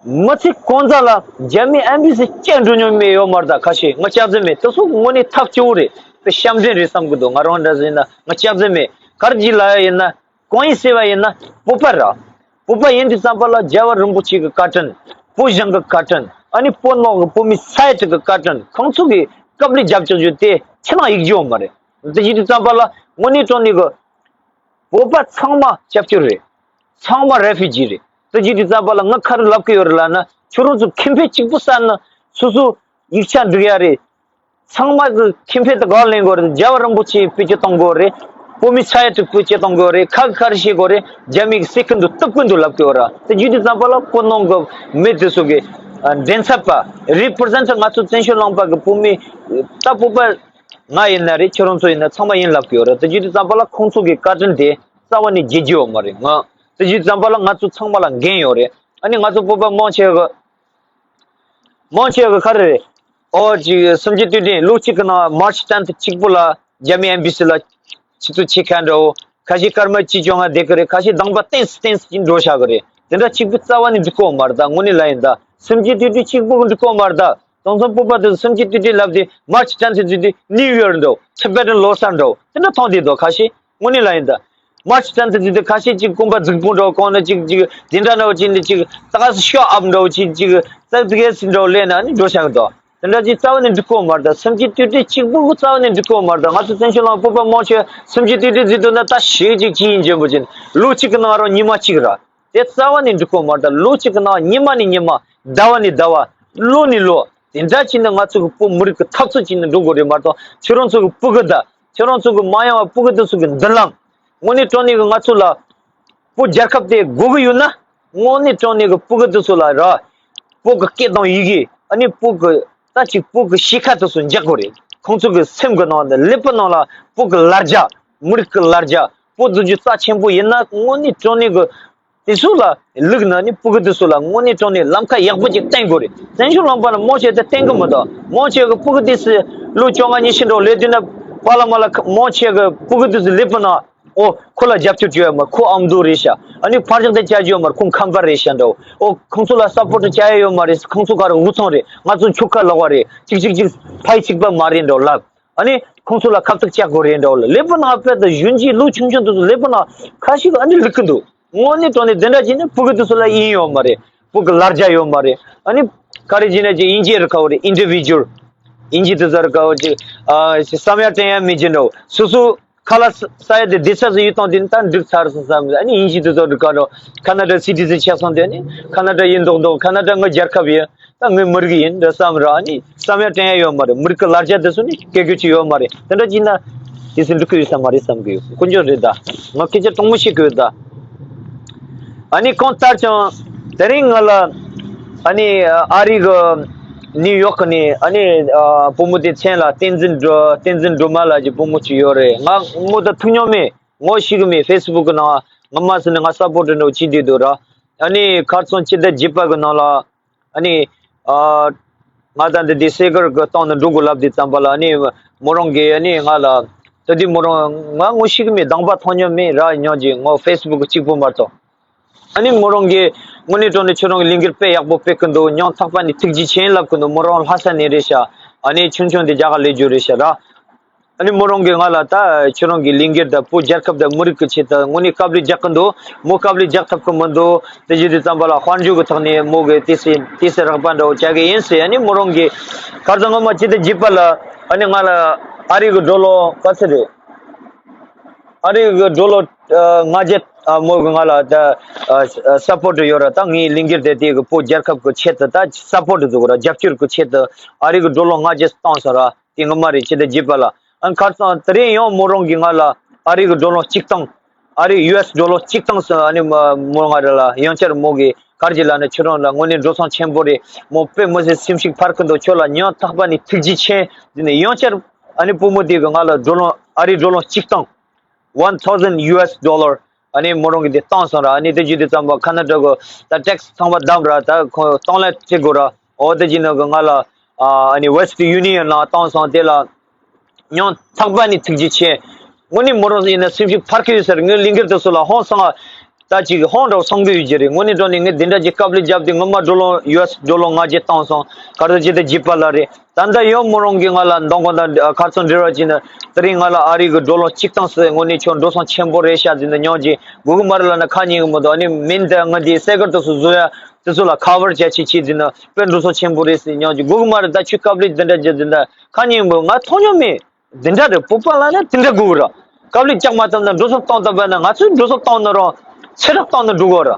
མི་ཚེ་གང་ཚ་ལ་རྒྱ་མི་ཨེམ་བྷེ་སི་སྐྱེལ་འགྲོ་མྱོང་མེད་ཡོད་མ་རེད་ད་ཁ་ཤས་ང་སྐྱག་རྫུན་མེད། དེ་ཚོ་དངོས་གནས་ཐབས་སྐྱོ་བོ་རེད། དེ་ཞབས་འདྲེན་རེད་བསམ་གི་འདུག་ང་རང་འདྲ་ཟིན་ན་ང་སྐྱག་རྫུན་མེད། ག་རེ་བྱས་ལ་ཡ་ཡིན་ན། གང་ཡིན་ཟེར་བ་ཡིན་ན་བོད་པ་ར། བོད་པ་ཡིན་དུས་ཙམ་པ་ལ་རྒྱལ་བ་རིན་པོ་ཆེ་གི་བཀའ་དྲིན། བོད་གཞུང་གི་བཀའ་དྲིན། ཨ་ནི་བོད་ནང་གི་བོད་མི་ས་ཡ་དྲུག་གི་བཀའ་དྲིན། ཁོང་ཚོ་གི་སྐབས་ལས་རྒྱབ་སྐྱོར་རྒྱུ་དེ་ཁྱེད་རང་ཡིག་རྒྱུ་ཡོད་མ་རེད། འདི་ཡིན་དུས་ཙམ་པ་ལ་དངོས་གནས་དྲང་གནས་གི་བོད་པ་ཚང་མ་སྐྱབས་བཅོལ་རེད། ཚང་མ་རེ་ཕུ་ཇི་རེད། འདི་ཡིན་དུས་ཙམ་པ་ལ་ང་ག་རེ་ལབ་གི་ཡོད་རེད་ལབ་ན་ཁྱོད་རང་ཚོ་ཁེ་ཕན་གཅིག་པུ་བསམ་ན་སོ་སོ་ཡིག་ཆ་འབྲི་ཡ་རེད། ཚང་མ་གི་ཁེ་ཕན་དེ་ག་ལེན་དགོས་རེད། རྒྱལ་བ་རིན་པོ་ཆེ་བེད་སྤྱོད་གཏོང་དགོས་རེད། བོད་མི་ས་ཡ་དྲུག་བེད་སྤྱོད་གཏོང་དགོས་རེད། ཁ་གི་ཁ་རེ་བྱེད་དགོས་རེད། རྒྱ་མི་གི་སེ་ཀུན་ཏུ་སྟུབ་ཀུན་ཏུ་ལབ་དགོས་ར། དེ་རྒྱུ་དེ་ཙམ་པ་ལ་བོད་ནང་གི་མི་དེ་ཚོ་གི་ཨ་མགྲིན་ཚབ་པ་རི་པི་རི་ཛེན་ཊར་ང་ཚོ་བཙན་བྱོལ་ལུང་པ་གི་བོད་མི་ད་བོད་པ་ང་ཡིན་ན་རེད། ཁྱེད་རང་ཚོ་ཡིན་ན་ཚང་མ་ཡིན་ལབ་དགོས་ར། དེ་རྒྱུ་དེ་ཙམ་པ་ལ་ཁོང་ཚོ་གི་བཀའ་དྲིན་དེ་རྩ་བ་ནས་བརྗེད་རྒྱུ་ཡོད་མ་རེད། ང་དེ་རྒྱུ་དེ་ཙམ་པ་ལ་ང་ཚོ་ཚང་མ་ལ་འགན་ཡོད་རེད། ཨ་ནི་ང་ཚོ་བོད་པ་མང་ཆེ་གི་མང་ཆེ་གི་ག་རེ་རེད། ཨོ་ཅིག་སུམ་བརྒྱད་དུས་དྲན་ལོ་གཅིག་གི་ནང་མར་ཆི་ཊེན་ཐི་གཅིག་པོ་ལ་རྒྱ་མི་ཨེམ་བྷེ་སི་ལ་ཆིབས་བསྒྱུར་བྱེད་མཁན་འདྲ་བོ། ཁ་ཤས་སྐར་མ་གཅིག་བཅོ་ལྔ་བསྡད་གི་རེད། ཁ་ཤས་གདོང་པ་བསྟན་སི་བསྟན་སི་ཅིག་འགྲོ་བཞག་གི་རེད། དེ་འདྲ་གཅིག་པུ་རྩ་བ་ནས་འགྲིག་གི་ཡོད་མ་རེད་ད། དངོས་གནས་ལ་ཡིན་ད། སུམ་བརྒྱད་དུས་དྲན་གཅིག་པུ་འགྲིག་གི་ཡོད་མ་རེད་ད། དེང་སང་བོད་པ་དེ་སུམ་བརྒྱད་དུས་དྲན་ལབ་དུས་མར་ཆི་ཊེན་ཐི་ཟེར་དུས་ནིའུ་ཡར་འདྲ་བོ། ཊི་བེ་ཊན་ལོ་གསར་འདྲ་བོ། དེ་འདྲ་མཐོང་བསྡད་འདུག་ཁ་ཤས་དངོས་གནས་ལ་ཡིན་ད། མར་ཆི་ཊེན་ཐི་ཟེར་དུས་ཁ་ཤས་ཅིག་རྐང་པ་རྫིག་པོ་འདྲ་བོ། གང་ན་ཅིག་ཅིག་དེ་འདྲ་འདྲ་བོ་ཅིག་འདི་ཅིག་ད་ག་སེ་ཤོག་ཨབ་འདྲ་བོ་ཅིག་ཅིག་ཙག་ཙིག་ཨེ་སི་འདྲ་བོ་ལས་ན་ནི་འགྲོ་བཞག་གི་འདུག་དེ་འདྲ་ཅིག་རྩ་བ་ནས་འགྲིག་གི་ཡོད་མ་རེད་ད། སུམ་བརྒྱད་དུས་དྲན་གཅིག་པུ་གི་རྩ་བ་ནས་འགྲིག་གི་ཡོད་མ་རེད་ད། ང་ཚོ་བཙན་བྱོལ་ནང་བོད་པ་མང་ཆེ་སུམ་བརྒྱད་དུས་དྲན་ཟེར་དུས་ན་ད་ཞེ་གཅིག་ཅིག་ཡིན་གྱི་འབུ་ཅིག་ལོ་གཅིག་གི་ནང་རང་ཉི་མ་གཅིག་ར། དེ་རྩ་བ་ནས་འགྲིག་གི་ཡོད་མ་རེད་ད། ལོ་གཅིག་གི་ནང་ཉི་མ་ནས་ཉི་མ། ཟླ་བ་ནས་ཟླ་བ། ལོ་ནས་ལོ། དེ་འདྲ་བྱས་ནས་ང་ཚོ་གི་བོད་མི་རིགས་ཀྱི་འཐབ་རྩོད་བྱས་ནས་འགྲོ་དགོས་རེད་མ་གཏོགས་ཁྱེད་རང་ཚོ་གི་སྤུ་གུ་དང་ ཁྱེད་རང་ཚོ་གི་མ་ཡོང་བ་ཕྲུ་གུ་དེ་ཚོ་གི་མདུན་ལམ། དངོས་གནས་དྲང་གནས་གི་ང་ཚོ་ལ་བོད་རྒྱལ་ཁབ་དེ་དགོས་གི་ཡོད་ན། དངོས་གནས་དྲང་གནས་གི་ཕྲུ་གུ་དེ་ཚོ་ལ་ར། བོད་གི་སྐད་དང་ཡི་གེ། ཨ་ནི་བོད་གི་ད་ཅིག་བོད་གི་གཤིས་ཀ་དེ་ཚོ་འཇགས་དགོས་རེད། ཁོང་ཚོ་གི་སེམས་གི་ནང་དང་ཀླད་པ་ནང་ལ་བོད་གི་ལ་རྒྱ། མི་རིགས་གི་ལ་རྒྱ། བོད་དུ་རྒྱུ་རྩ་ཆེན་པོ་ཡིན་ན། དངོས་གནས་དྲང་གནས་གི་དེ་ཚོ་ལ་ལུག་ན་ནི་ཕྲུ་གུ་དེ་ཚོ་ལ་དངོས་གནས་དྲང་གནས་ལམ་ཁ་ཡག་པོ་ཅིག་བསྟན་དགོས་རེད། བཙན་བྱོལ་ལུང་པ་ལ་མང་ཆེ་དེ་བསྟན་གི་མི་འདུག་མང་ཆེ་གི་ཕྲུ་གུ་དེ་ཚོ་ལོ་བཅོ་ལྔ་ཉི་ཤུ་འགྲོ་ལས་དུས་ན། པ་ལ་མ་ལ་མང་ཆེ་གི་ཕྲུ་གུ་དེ་ཚོ་ལེབ་པ་ན། ཨོ་ཁོ་ལ་རྒྱབ་སྐྱོར་བྱེད་ཡོད་མ་རེད། ཁོ་ཨ་མདོ་རེད་ཤག་ཨ་ནི་ཕར་ཞོག་དེ་བྱ་རྒྱུ་ཡོད་མ་རེད། ཁོ་ཁམས་པ་རེད་ཤག་འདྲ། ཨོ་ཁོང་ཚོ་ལ་སབ་པོར་ཊི་བྱ་ཡ་ཡོད་མ་རེད། ཁོང་ཚོ་ག་རེ་འུ་ཚང་རེད། ང་ཚོ་ཆུ་ཁ་ལོག་པ་རེད། གཅིག་གཅིག་གཅིག་ཕའི་གཅིག་པ་མ་རེད་འདྲ་ལབ། ཨ་ནི་ཁོང་ཚོ་ལ་ཁ་ཐུག་བཅག་དགོས་རེད་འདྲ་ལབ། ལེབ་པ་ན་དཔེ་ད་གཞོན་སྐྱེས་ལོ་ཆུང་ཆུང་དེ་ཚོ་ལེབ་པ་ན་ཁ་ཤས་ཨ་ནི་ལུག་གི་འདུག་དངོས་གནས་དྲང་གནས་དེ་འདྲ་བྱས་ན་ཕྲུ་གུ་དེ་ཚོ་ལ་དབྱིངས་ཡོད་མ་རེད། ཕྲུ་གུ་ལ་རྒྱ་ཡོད་མ་རེད། ཨ་ནི་ག་རེ་བྱས་ན་ཅིག་དབྱིན་ཇི་རུ་ཁ་བ་རེད། ཨིན་ཌི་བི་ཇུ་ཨལ། དབྱིན་ཇི་དེ་ཚོ་རུ་ཁ་བ་ཅིག་ཨ་བསམ་ཡ་དྲན་ཡ་མེད་ཀྱི་འདྲ། སོ་སོ་ཁ་ལག་ཟ་ཡ་དེ་བསྡད་ས་སུ་ཡོད་དང་དེ་ནི་ད་འགྲིག་ཚར་སོང་བསམ། ཨ་ནི་དབྱིན་ཇི་དེ་ཚོ་རུ་ཁ་འགྲོ། ཁ་ན་ཌ་སི་ཊི་ཛན་ཆགས་སོང་དེ། ཨ་ནི་ཁ་ན་ཌ་ཡིན་མདོག་མདོག་ཁ་ན་ཌ་ངའི་རྒྱལ་ཁབ་ཡིན། ད་ངའི་མི་རིགས་ཡིན་འདྲ་བསམ་ར། ཨ་ནི་བསམ་ཡ་དྲན་ཡ་ཡོད་མ་རེད། མི་རིགས་ཀྱི་ལ་རྒྱ་དེ་ཚོ་ནི་སྐད་སྐྱོ་ཅིག་ཡོད་མ་རེད། དེ་འདྲ་ཅིག་ན་དེ་ཚོ་འགྲིག་གི་ཡོད་ས་མ་རེད་བསམ་གི་ཡོད། དཀོན་མཆོག་རེད་ད། ང་སྐད་ཆ་དྲང་མོ་བཤད་གི་ཡོད་ད། ཨ་ནི་གང་ལྟར་ཀྱང་དེ་རིང་ང་ལ་ཨ་ནི་ཨ་རི་གི་ནིའུ་ཡོག་ནས་ཨ་ནི་བུ་མོ་དེ་མཚན་ལ་བསྟན་འཛིན་སྒྲོལ། བསྟན་འཛིན་སྒྲོལ་མ་ལགས་ཀྱི་བུ་མོ་ཅིག་ཡོད་རེད། ང་མོ་དང་ཐུག་མྱོང་མེད། ངོ་ཤེས་གི་མེད། ཕེ་སི་བུག་གི་ནང་ང་མ་ཟིན་ནས་ང་སབ་པོར་ཊི་འདྲ་བྱེད་བསྡད་འདུག་ར། ཨ་ནི་ཁ་རྩང་སྤྱི་ཟླ་བརྒྱད་པ་གི་ནང་ལ། ཨ་ནི་ཨ་ང་དང་འདི་འདི་སེ་གར་གི་སྟེང་ནས་འགྲོ་དགོས་ལབ་དུས་ཙམ་པ་ལ། ཨ་ནི་མོ་རང་གིས་ཨ་ནི་ང་ལ། དེ་དུས་མོ་རང་ང་ངོ་ཤེས་གི་མེད། དང་པ་མཐོང་མྱོང་མེད་ར། ཉོན་གྱི་ངོ་ཕེ་སི་བུག་གི་གཅིག་པོ་མ་གཏོགས། ཨ་ནི་མོ་རང་གིས་དངོས་གནས་དྲང་གནས་ཁྱོད་རང་གི་ལས་འགུལ་དཔེ་ཡག་པོ་སྤེལ་གི་འདུག་ཉམ་ཐག་པ་ནས་ཐུགས་རྗེ་ཆེ་ལབ་གི་འདུག་མོ་རང་ལྷ་ས་ནས་རེད་ཤག་ཨ་ནི་ཆུང་ཆུང་དེ་རྒྱ་གར་སླེབས་རྒྱུ་རེད་ཤག་ར། ཨ་ནི་མོ་རང་གིས་ང་ལ་ད་ཁྱོད་རང་གི་ལས་འགུལ་དང་བོད་རྒྱལ་ཁབ་དང་མི་རིགས་ཀྱི་ཆེད་དུ་དངོས་གནས་དཀའ་ལས་རྒྱག་གི་འདུག་མོ་དཀའ་ལས་རྒྱག་ཐུབ་ཀྱི་མི་འདུག་དེ་བྱེད་དུས་ཙམ་པ་ལ་དཔལ་འབྱོར་གྱི་ཐོག་ནས་མོ་གིས་ཏོག་ཙམ་ཏོག་ཙམ་རོགས་པ་འདྲ་བོ་བྱ་གི་ཡིན་ཟེར། ཨ་ནི་མོ་རང་གིས་ཁ་རྩང་སྔོན་མ་སྤྱི་ཟླ་བརྒྱད་པ་ལ་ཨ་ནི་ང་ལ་ཨ་རི་གི་ཌོ་ལར་ག་ཚོད་རེད། ཨ་རི་གི་ཌོ་ལར་ཨ་ལྔ་བརྒྱ། ཨ་མོ་གིས་ང་ལ་ད་ཨ་ཨ་སབ་པོར་ཊི་ཡོད་ར། ད་ངའི་ལས་འགུལ་དེ་དེ་གི་བོད་རྒྱལ་ཁབ་ཀྱི་ཆེད་དུ་ད་སབ་པོར་ཊི་བཟོ་དགོས་ར། རྒྱབ་སྐྱོར་གྱི་ཆེད་དུ་ཨ་རི་གི་ཌོ་ལར་ལྔ་བརྒྱ་བཏང་སོང་ར། དེ་སྔོན་མ་རེད། སྤྱི་ཟླ་བརྒྱད་པ་ལ། ཨ་ཁ་རྩང་དེ་རིང་ཡང་མོ་རང་གིས་ང་ལ་ཨ་རི་གི་ཌོ་ལར་གཅིག་བཏང་། ཨ་རི་ཡུ་ཨེས་ཌོ་ལར་གཅིག་བཏང་སོང་། ཨ་ནི་མ་མོ་ང་ར་ལ་ཡང་བསྐྱར་མོ་གིས་ག་རེ་ལབ་ན། ཁྱོད་རང་ལ་དངོས་གནས་འགྲོ་སོང་ཆེན་པོ་རེད། མོ་དཔེ་མི་སྲིད་སེམས་ཤུགས་འཕར་གི་འདུག་ཁྱོད་ལ་ཉམ་ཐག་པ་ནས་ཐུགས་རྗེ་ཆེ་ཟེར་ནས་ཡང་བསྐྱར་ཨ་ནི་བུ་མོ་དེ་གིས་ང་ལ་ཌོ་ལར་ཨ་རི་ཌོ་ལར་གཅིག་བཏང་། One thousand U S dollar། ཨ་ནི་མོ་རང་གིས་དེ་བཏང་སོང་ར། ཨ་ནི་དེ་བྱེད་དུས་ཙམ་པ་ཁ་ན་ཌ་གི་ད་ཊེག་སི་ཚང་མ་བསྡམས་ར། ད་ཁོ་གཏོང་ལེན་བྱེད་དགོས་ར། འོ་དེ་བྱས་ནས་གི་ང་ལ་ཨ་ནི་Western Union ལ་བཏང་སོང་། དེ་ལ་ཉམ་ཐག་པ་ནས་ཐུགས་རྗེ་ཆེ། དངོས་གནས་མོ་རང་ཡིན་ན་སེམས་ཤུགས་འཕར་གི་ཡོད་ས་རེད། ངའི་ལས་འགུལ་དེ་ཚོ་ལ་ཧང་སང་ད་ཅིག་ཧང་འདྲ་བོ་སང་གི་ཡོད་ཀྱི་རེད། དངོས་གནས་དྲང་གནས་ངས་དེ་འདྲ་ཅིག་དཀའ་ལས་བརྒྱབ་དུས་སྔོན་མ་ཌོ་ལར་ཡུ་ཨེས་ཌོ་ལར་ལྔ་བརྒྱ་བཏང་སོང་། ག་རེ་ཟེར་ཅི་ད་བརྒྱད་པ་ལ་རེད། ད་ལྟ་ཡང་མོ་རང་གིས་ང་ལ་མདང་དགོང་དང་ཁ་རྩང་འབྲེལ་བ་བྱས་ནས་དེ་རིང་ང་ལ་ཨ་རི་གི་ཌོ་ལར་གཅིག་བཏང་སོང་། དངོས་གནས་ཁྱོད་འགྲོ་སོང་ཆེན་པོ་རེད་ཤག་ཟེར་ནས་ཉོན་གྱི་སྒུག་གི་མ་རེད་ལབ་ན་ཁ་ཉན་གི་མི་འདུག་ཨ་ནི་མིན་ད་ང་འདི་སེ་གར་དེ་ཚོ་བཟོ་ཡ་དེ་ཚོ་ལ་ཁ་བར་བྱ་ཆེ་ཆེ་ཟེར་ནས་དཔེ་འགྲོ་སོང་ཆེན་པོ་རེད་ཟེར་ཉོན་གྱི་སྒུག་གི་མ་རེད། ད་ཁྱོད་དཀའ་ལས་འདི་འདྲ་བརྒྱབ་ཟེར་ན་ཁ་ཉན་གི་མི་འདུག་ང་མཐོང་མྱོང་མེད། འདི་འདྲ་རེད། བོད་པ་ལ་ནི་དེ་འདྲ་དགོས་ར། དཀའ་ལས་རྒྱག་མ་ཐུབ་ན་འགྲོ་སོང་བཏང་ཐུབ་པ་ན། ང་ཚོས་འགྲོ་སོང་བཏང་ན་རང་ཚེ་རབས་བཏང་ན་འགྲོ་གི་ར།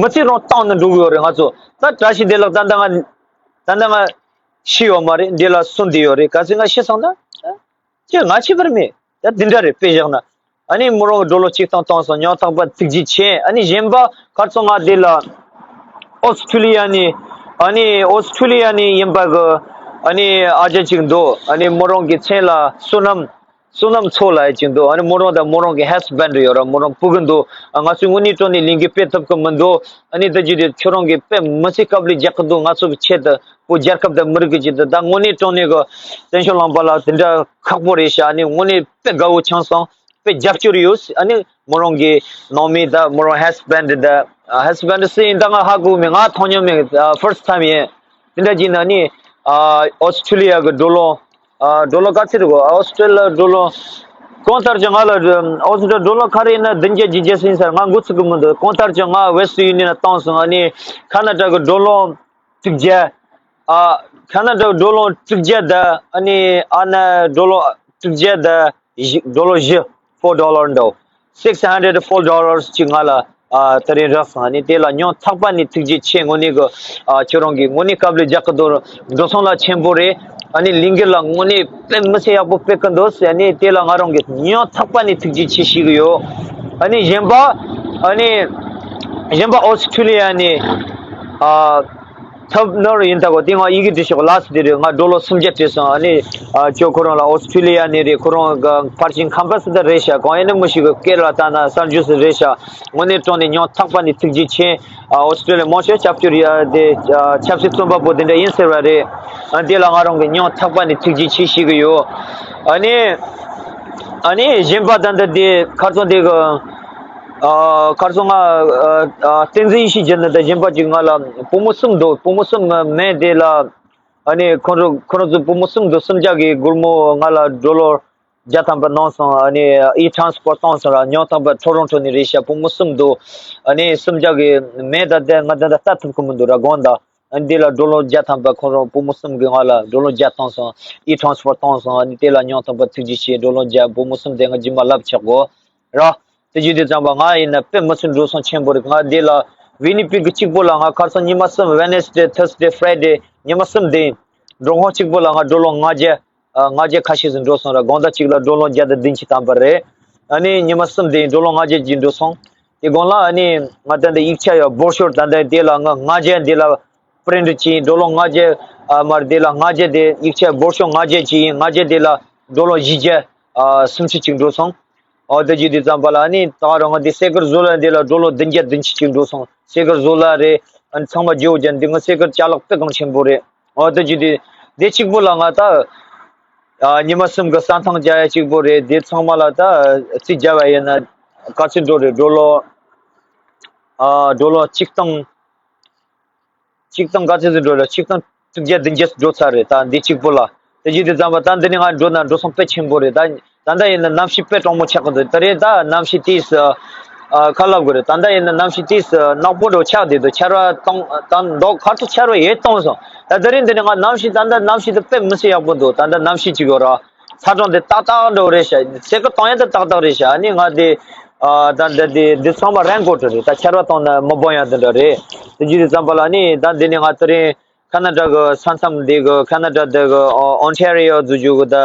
མི་ཚེ་རང་བཏང་ན་འགྲོ་གི་རེད། ང་ཚོ་ད་བཀྲ་ཤིས་བདེ་ལེགས་ད་ལྟ་ང་ད་ལྟ་ང་ཤི་ཡོད་མ་རེད། འདི་ལ་གསོན་བསྡད་ཡོད་རེད། ག་ཚོད་ང་ཤི་སོང་ན་ཅི་ང་ཤི་བར་མེད། ད་འདི་འདྲ་རེད། དཔེ་བཞག་ན་ཨ་ནི་མོ་རང་གི་ཌོ་ལར་གཅིག་བཏང་བཏང་སོང་། ཉམ་ཐག་པ་ཐུགས་རྗེ་ཆེ། ཨ་ནི་གཞན་པ་ཁ་རྩང་ང་འདི་ལ་ཨོ་སི་ཁྲུ་ལི་ཡ་ནས་ཨ་ནི་ཨོ་སི་ཁྲུ་ལི་ཡ་ནས་ཡིན་པ་གི་ཨ་ནི་ཨ་ཅག་ཅིག་འདུག་ཨ་ནི་མོ་རང་གི་མཚན་ལ་བསོད་ནམས། བསོད་ནམས་མཚོ་ལབ་ཡ་ཅིག་འདུག་ཨ་ནི་མོ་རང་དང་མོ་རང་གི་ཧས་བྷེན་ཌི་ཡོད་ར། མོ་རང་ཕྲུ་གུ་འདུག་ཨ་ང་ཚོས་དངོས་གནས་དྲང་གནས་ལས་འགུལ་སྤེལ་ཐུབ་གི་མི་འདུག་ཨ་ནི་ད་ཅི་དེ་ཁྱོད་རང་གིས་དཔེ་མི་སྲིད་དཀའ་ལས་རྒྱག་གི་འདུག་ང་ཚོ་གི་ཆེད་དུ་བོད་རྒྱལ་ཁབ་དང་མི་རིགས་ཀྱི་ཆེད་དུ། ད་དངོས་གནས་དྲང་གནས་གི་བཙན་བྱོལ་ལུང་པ་ལ་དེ་འདྲ་ཁག་པོ་རེད་ཤག་ཨ་ནི་དངོས་གནས་དཔེ་དགའ་བོ་བྱུང་སོང་། དཔེ་རྒྱབ་སྐྱོར་ཡོད། ཨ་ནི་མོ་རང་གི་ནང་མི་དང་མོ་རང་ཧས་བྷེན་ཌི་དང་། ཧས་བྷེན་ཌི་ཟེར་ཡིན་ད་ང་ཧ་གོ་མེད། ང་མཐོང་མྱོང་མེད། ཕར་སི་ཊི་ཊའིམ་ཡིན། དེ་འདྲ་ཅིག་ན་ནི་ཨོ་སི་ཁྲུ་ལི་ཡ་གི་ཌོ་ལར། ཨ་ཌོ་ལར་ག་ཚོད་རེད་གོ། ཨོ་སི་ཁྲུ་ལི་ཡ་ཌོ་ལར་གང་ལྟར་ཀྱང་ང་ལ་ཨོ་སི་ཁྲུ་ལི་ཡ་ཌོ་ལར་ག་རེ་ཡིན་ན་བདུན་བརྒྱ་བརྒྱད་བརྒྱ་ཟིན་ཚར། ང་འགོ་ཚུགས་གི་མི་འདུག་གང་ལྟར་ཀྱང་ང་ཝེ་སི་ཊར་ཡུ་ནི་ཡན་ལ་བཏང་སོང་། ཨ་ནི་ཁ་ན་ཌ་གི་ཌོ་ལར་དྲུག་བརྒྱ། ཨ་ཁ་ན་ཌ་ཌོ་ལར་དྲུག་བརྒྱ་དང་ཨ་ནི་ཨ་ན་ཌོ་ལར་དྲུག་བརྒྱ་དང་བཞི། ཌོ་ལར་བཞི། Four dollar འདྲ། Six hundred four dollars ཅིག་ང་ལ་ཨ་དེ་རིང་རག་སོང་། ཨ་ནི་དེ་ལ་ཉམ་ཐག་པ་ནས་ཐུགས་རྗེ་ཆེ། དངོས་གནས་གི་ཨ་ཁྱོད་རང་གིས་དངོས་གནས་དཀའ་ལས་རྒྱག་གི་འདུག་འགྲོ་སོང་ལ་ཆེན་པོ་རེད། ཨ་ནི་ལས་འགུལ་ལ་དངོས་གནས་དཔེ་མི་སྲིད་ཡག་པོ་སྤེལ་གི་འདུག་ཟེར། ཨ་ནི་དེ་ལ་ང་རང་གི་སྙིང་ཐག་པ་ནས་ཐུགས་རྗེ་ཆེ་ཞུ་གི་ཡོད། ཨ་ནི་གཞན་པ་ཨ་ནི་གཞན་པ་ཨོ་སི་ཁྲུ་ལི་ཡ་ནས་ཨ། ཐབས་ནོར་ཡིན་ད་གོ། དེ་ང་ཡི་གེ་འབྲི་ཤོག་ལགས་སོ། དེ་རེད། ང་ཌོ་ལར་སུམ་བརྒྱ་སྤྲད་སོང་། ཨ་ནི་ཨ་ཅོ་ཁོ་རང་ལ་ཨོ་སི་ཁྲུ་ལི་ཡ་ནས་རེད། ཁོ་རང་གི་ཕར་ཕྱིན་ཁང་པ་སུ་ད་རེད་ཤག་གང་ཡིན་ན་མི་ཤེས་གི། སྐད་ལ་ལྟ་ན་གསར་འགྱུར་སུ་རེད་ཤག་དངོས་གནས་དྲང་གནས་སྙིང་ཐག་པ་ནས་ཐུགས་རྗེ་ཆེ། ཨ་ཨོ་སི་ཁྲུ་ལི་ཡ་མང་ཤོས་སྐྱབས་བཅོལ་ཡ་དེ་ཨ་ཆབ་སྲིད་བཙོན་པ་པོ་དེ་འདྲ་ཡིན་ཟེར་བ་རེད། ཨ་དེ་ལ་ང་རང་གི་སྙིང་ཐག་པ་ནས་ཐུགས་རྗེ་ཆེ་ཞུ་གི་ཡོད། ཨ་ནི་ཨ་ནི་གཞན་པ་ད་ལྟ་དེ་ཁ་སང་དེ་གི་ཨ་ཁ་སང་ང་ཨ་ཨ་བསྟན་འཛིན་ཡེ་ཤེས་ཅན་ནི་ད་གཞན་པ་ཅིག་ང་ལ་བུ་མོ་གསུམ་འདུག་བུ་མོ་གསུམ་ངའི་མིང་དེ་ལ་ཨ་ནི་ཁོང་ཚོ་ཁོང་ཚོ་བུ་མོ་གསུམ་འདུག་གསུམ་ཆ་གི་སྒོར་མོ་ང་ལ་ཌོ་ལར་བརྒྱ་ཐམ་པ་གནང་སོང་། ཨ་ནི་ཨི་ཊ་རན་སི་པོར་ཊི་བཏང་སོང་ར། ཉོ་ཐམ་པ་ཊོ་རོན་ཊོ་ནས་རེད་ཤག་བུ་མོ་གསུམ་འདུག་ཨ་ནི་གསུམ་ཆ་གི་མིང་ད་ལྟ་ང་ད་ལྟ་ལྟ་ཐུབ་ཀྱི་མི་འདུག་ར། དགོངས་དག་ཨ་ནི་འདི་ལ་ཌོ་ལར་བརྒྱ་ཐམ་པ་ཁོང་རང་བུ་མོ་གསུམ་གི་ང་ལ་ཌོ་ལར་བརྒྱ་བཏང་སོང་། ཨི་ཊ་རན་སི་པོར་ཊི་བཏང་སོང་། ཨ་ནི་དེ་ལ་ཉོ་ཐམ་པ་ཐུགས་རྗེ་ཆེ། ཌོ་ལར་བརྒྱ་བུ་མོ་གསུམ་དེ་ང་རྗེས་མ་ལབ་ཆག་གོ་ར། དེ་བརྗོད་དུས་ཙམ་པ་ང་ཡིན་ན་དཔེ་མི་སྲིད་འགྲོ་སོང་ཆེན་པོ་རེད། ང་འདི་ལ་ཝི་ནི་པིག་གི་གཅིག་པོ་ལ་ང་ཁ་སང་ཉི་མ་གསུམ་ཝེ་ནེ་སི་ཌེ་ཐར་སི་ཌེ་ཕ་རའི་ཌེ་ཉི་མ་གསུམ་དེ་འགྲོ་སོང་གཅིག་པོ་ལ་ང་ཌོ་ལར་ལྔ་བརྒྱ་ཨ་ལྔ་བརྒྱ་ཁ་ཤས་ཤིག་འགྲོ་སོང་ར། དགོང་དག་གཅིག་ལ་ཌོ་ལར་བརྒྱ་དང་བདུན་ཅུ་ཐམ་པ་རེད། ཨ་ནི་ཉི་མ་གསུམ་དེ་ཌོ་ལར་ལྔ་བརྒྱ་ཅིག་འགྲོ་སོང་། དེ་དགོང་ལ་ཨ་ནི་ང་ད་ལྟ་ཡིག་ཆ་ཡ་སྦོར་ཤོར་ད་ལྟ་དེ་ལ་ང་ལྔ་བརྒྱ་འདི་ལ་པི་རིན་ཊི་བྱས་ཌོ་ལར་ལྔ་བརྒྱ་ཨ་མར་དེ་ལ་ལྔ་བརྒྱ་དེ་ཡིག་ཆ་སྦོར་ཤོར་ལྔ་བརྒྱ་བྱས་ཡིན། ལྔ་བརྒྱ་དེ་ལ་ཌོ་ལར་བཞི་བརྒྱ་ཨ་སུམ་ཅུ་ཅིག་འགྲོ་སོང་། ཨོ་དེ་བརྗོད་དུས་ཙམ་པ་ལ་ཨ་ནི་ད་རང་ང་འདི་སེ་ཀར་བཟོ་ལ་འདི་ལ་ཌོ་ལར་བདུན་བརྒྱ་བདུན་ཅུ་ཅིག་འགྲོ་སོང་། སེ་ཀར་བཟོ་ལ་རེད། ཨ་ནི་ཚང་མ་བརྗོད་ཀྱང་འདི་ང་སེ་ཀར་ཅ་ལག་དཔེ་གང་ཆེན་པོ་རེད། ཨོ་དེ་བརྗོད་དུས་དེ་གཅིག་པོ་ལ་ང་ད་ཨ་ཉི་མ་གསུམ་གི་བསམ་ཐང་རྒྱག་ཡ་གཅིག་པོ་རེད། དེ་ཚང་མ་ལ་ད་རྩིས་རྒྱབ་པ་ཡིན་ན་ག་ཚོད་འགྲོ་རེད། ཌོ་ལར་ཨ་ཌོ་ལར་གཅིག་སྟོང་གཅིག་སྟོང་ག་ཚོད་ཙམ་འགྲོ་རེད། གཅིག་སྟོང་དྲུག་བརྒྱ་བདུན་བརྒྱ་འགྲོ་ཚར་རེད། ད་འདི་གཅིག་པོ་ལ། དེ་བཞིན་དུ་ཙམ་པ་ད་འདི་ནས་ང་འགྲོ་ན་འགྲོ་སོང་དཔེ་ཆེན་པོ་རེད། ད་ད་ལྟ་ཡིན་ན་གནམ་གཤིས་དཔེ་གྲང་མོ་ཆགས་ཀྱི་འདུག་ད་རེས་ད་གནམ་གཤིས་དེས་ཨ་ཁ་ལབ་དགོས་རེད། ད་ལྟ་ཡིན་ན་གནམ་གཤིས་དེས་ནག་པོ་འགྲོ་ཆགས་བསྡད་འདུག་ཆར་པ་གཏོང་ད་མདོག་ཁ་ཐུག་ཆར་པ་ཡེ་གཏོང་སོང་། ད་དེ་རིང་འདི་ནས་ང་གནམ་གཤིས་ད་ལྟ་གནམ་གཤིས་དེ་དཔེ་མི་སྲིད་ཡག་པོ་འདུག་ད་ལྟ་གནམ་གཤིས་གཅིག་ཡོད་ར། ཚ་གྲང་དེ་ཏག་ཏག་འགྲོ་རེད་ཤག་སེ་ཀར་གཏོང་ཡ་དེ་ཏག་ཏག་རེད་ཤག་ཨ་ནི་ང་དེ་ཨ་ད་འདི་འདི་འདི་ཚང་མ་རེན་ཀོཊ་རེད། ད་ཆར་པ་གཏོང་ན་མི་སྦང་ཡ་དེ་འདྲ་རེད། དེ་བརྗོད་དུས་ཙམ་པ་ལ་ཨ་ནི་ད་འདི་ནས་ང་དེ་རིང་ཁ་ན་ཌ་གི་ས་མཚམས་འདི་གི་ཁ་ན་ཌ་འདི་གི་ཨོ་ཨོན་ཊ་རི་ཡོ་འཛུལ་རྒྱུ་གི་ད་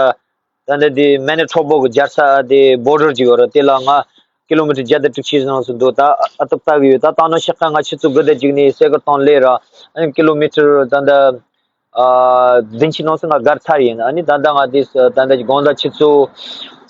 ད་འདི་འདི་མེ་ནི་ཐོ་པོ་གི་རྒྱལ་ས་དེ་བོར་ཌར་ཅིག་ཡོད་རེད། དེ་ལ་ང་ཀི་ལོ་མི་ཊར་བརྒྱ་དང་དྲུག་ཅུ་ནང་སུ་འདུག་ད་ཨ་ཏོག་ལྟ་གི་ཡོད། ད་ད་ནང་ཤག་ཁ་ང་ཆུ་ཚོད་དགུ་དང་གཅིག་ནས་སེ་ཀར་གཏོང་སླེབས་ར། ཨ་ནི་ཀི་ལོ་མི་ཊར་ད་ད་ཨ་བདུན་ཅུ་ནང་སུ་ང་བརྒལ་ཚར་ཡིན། ཨ་ནི་ད་ལྟ་ང་དེ་ད་ལྟ་དགོང་དག་ཆུ་ཚོད་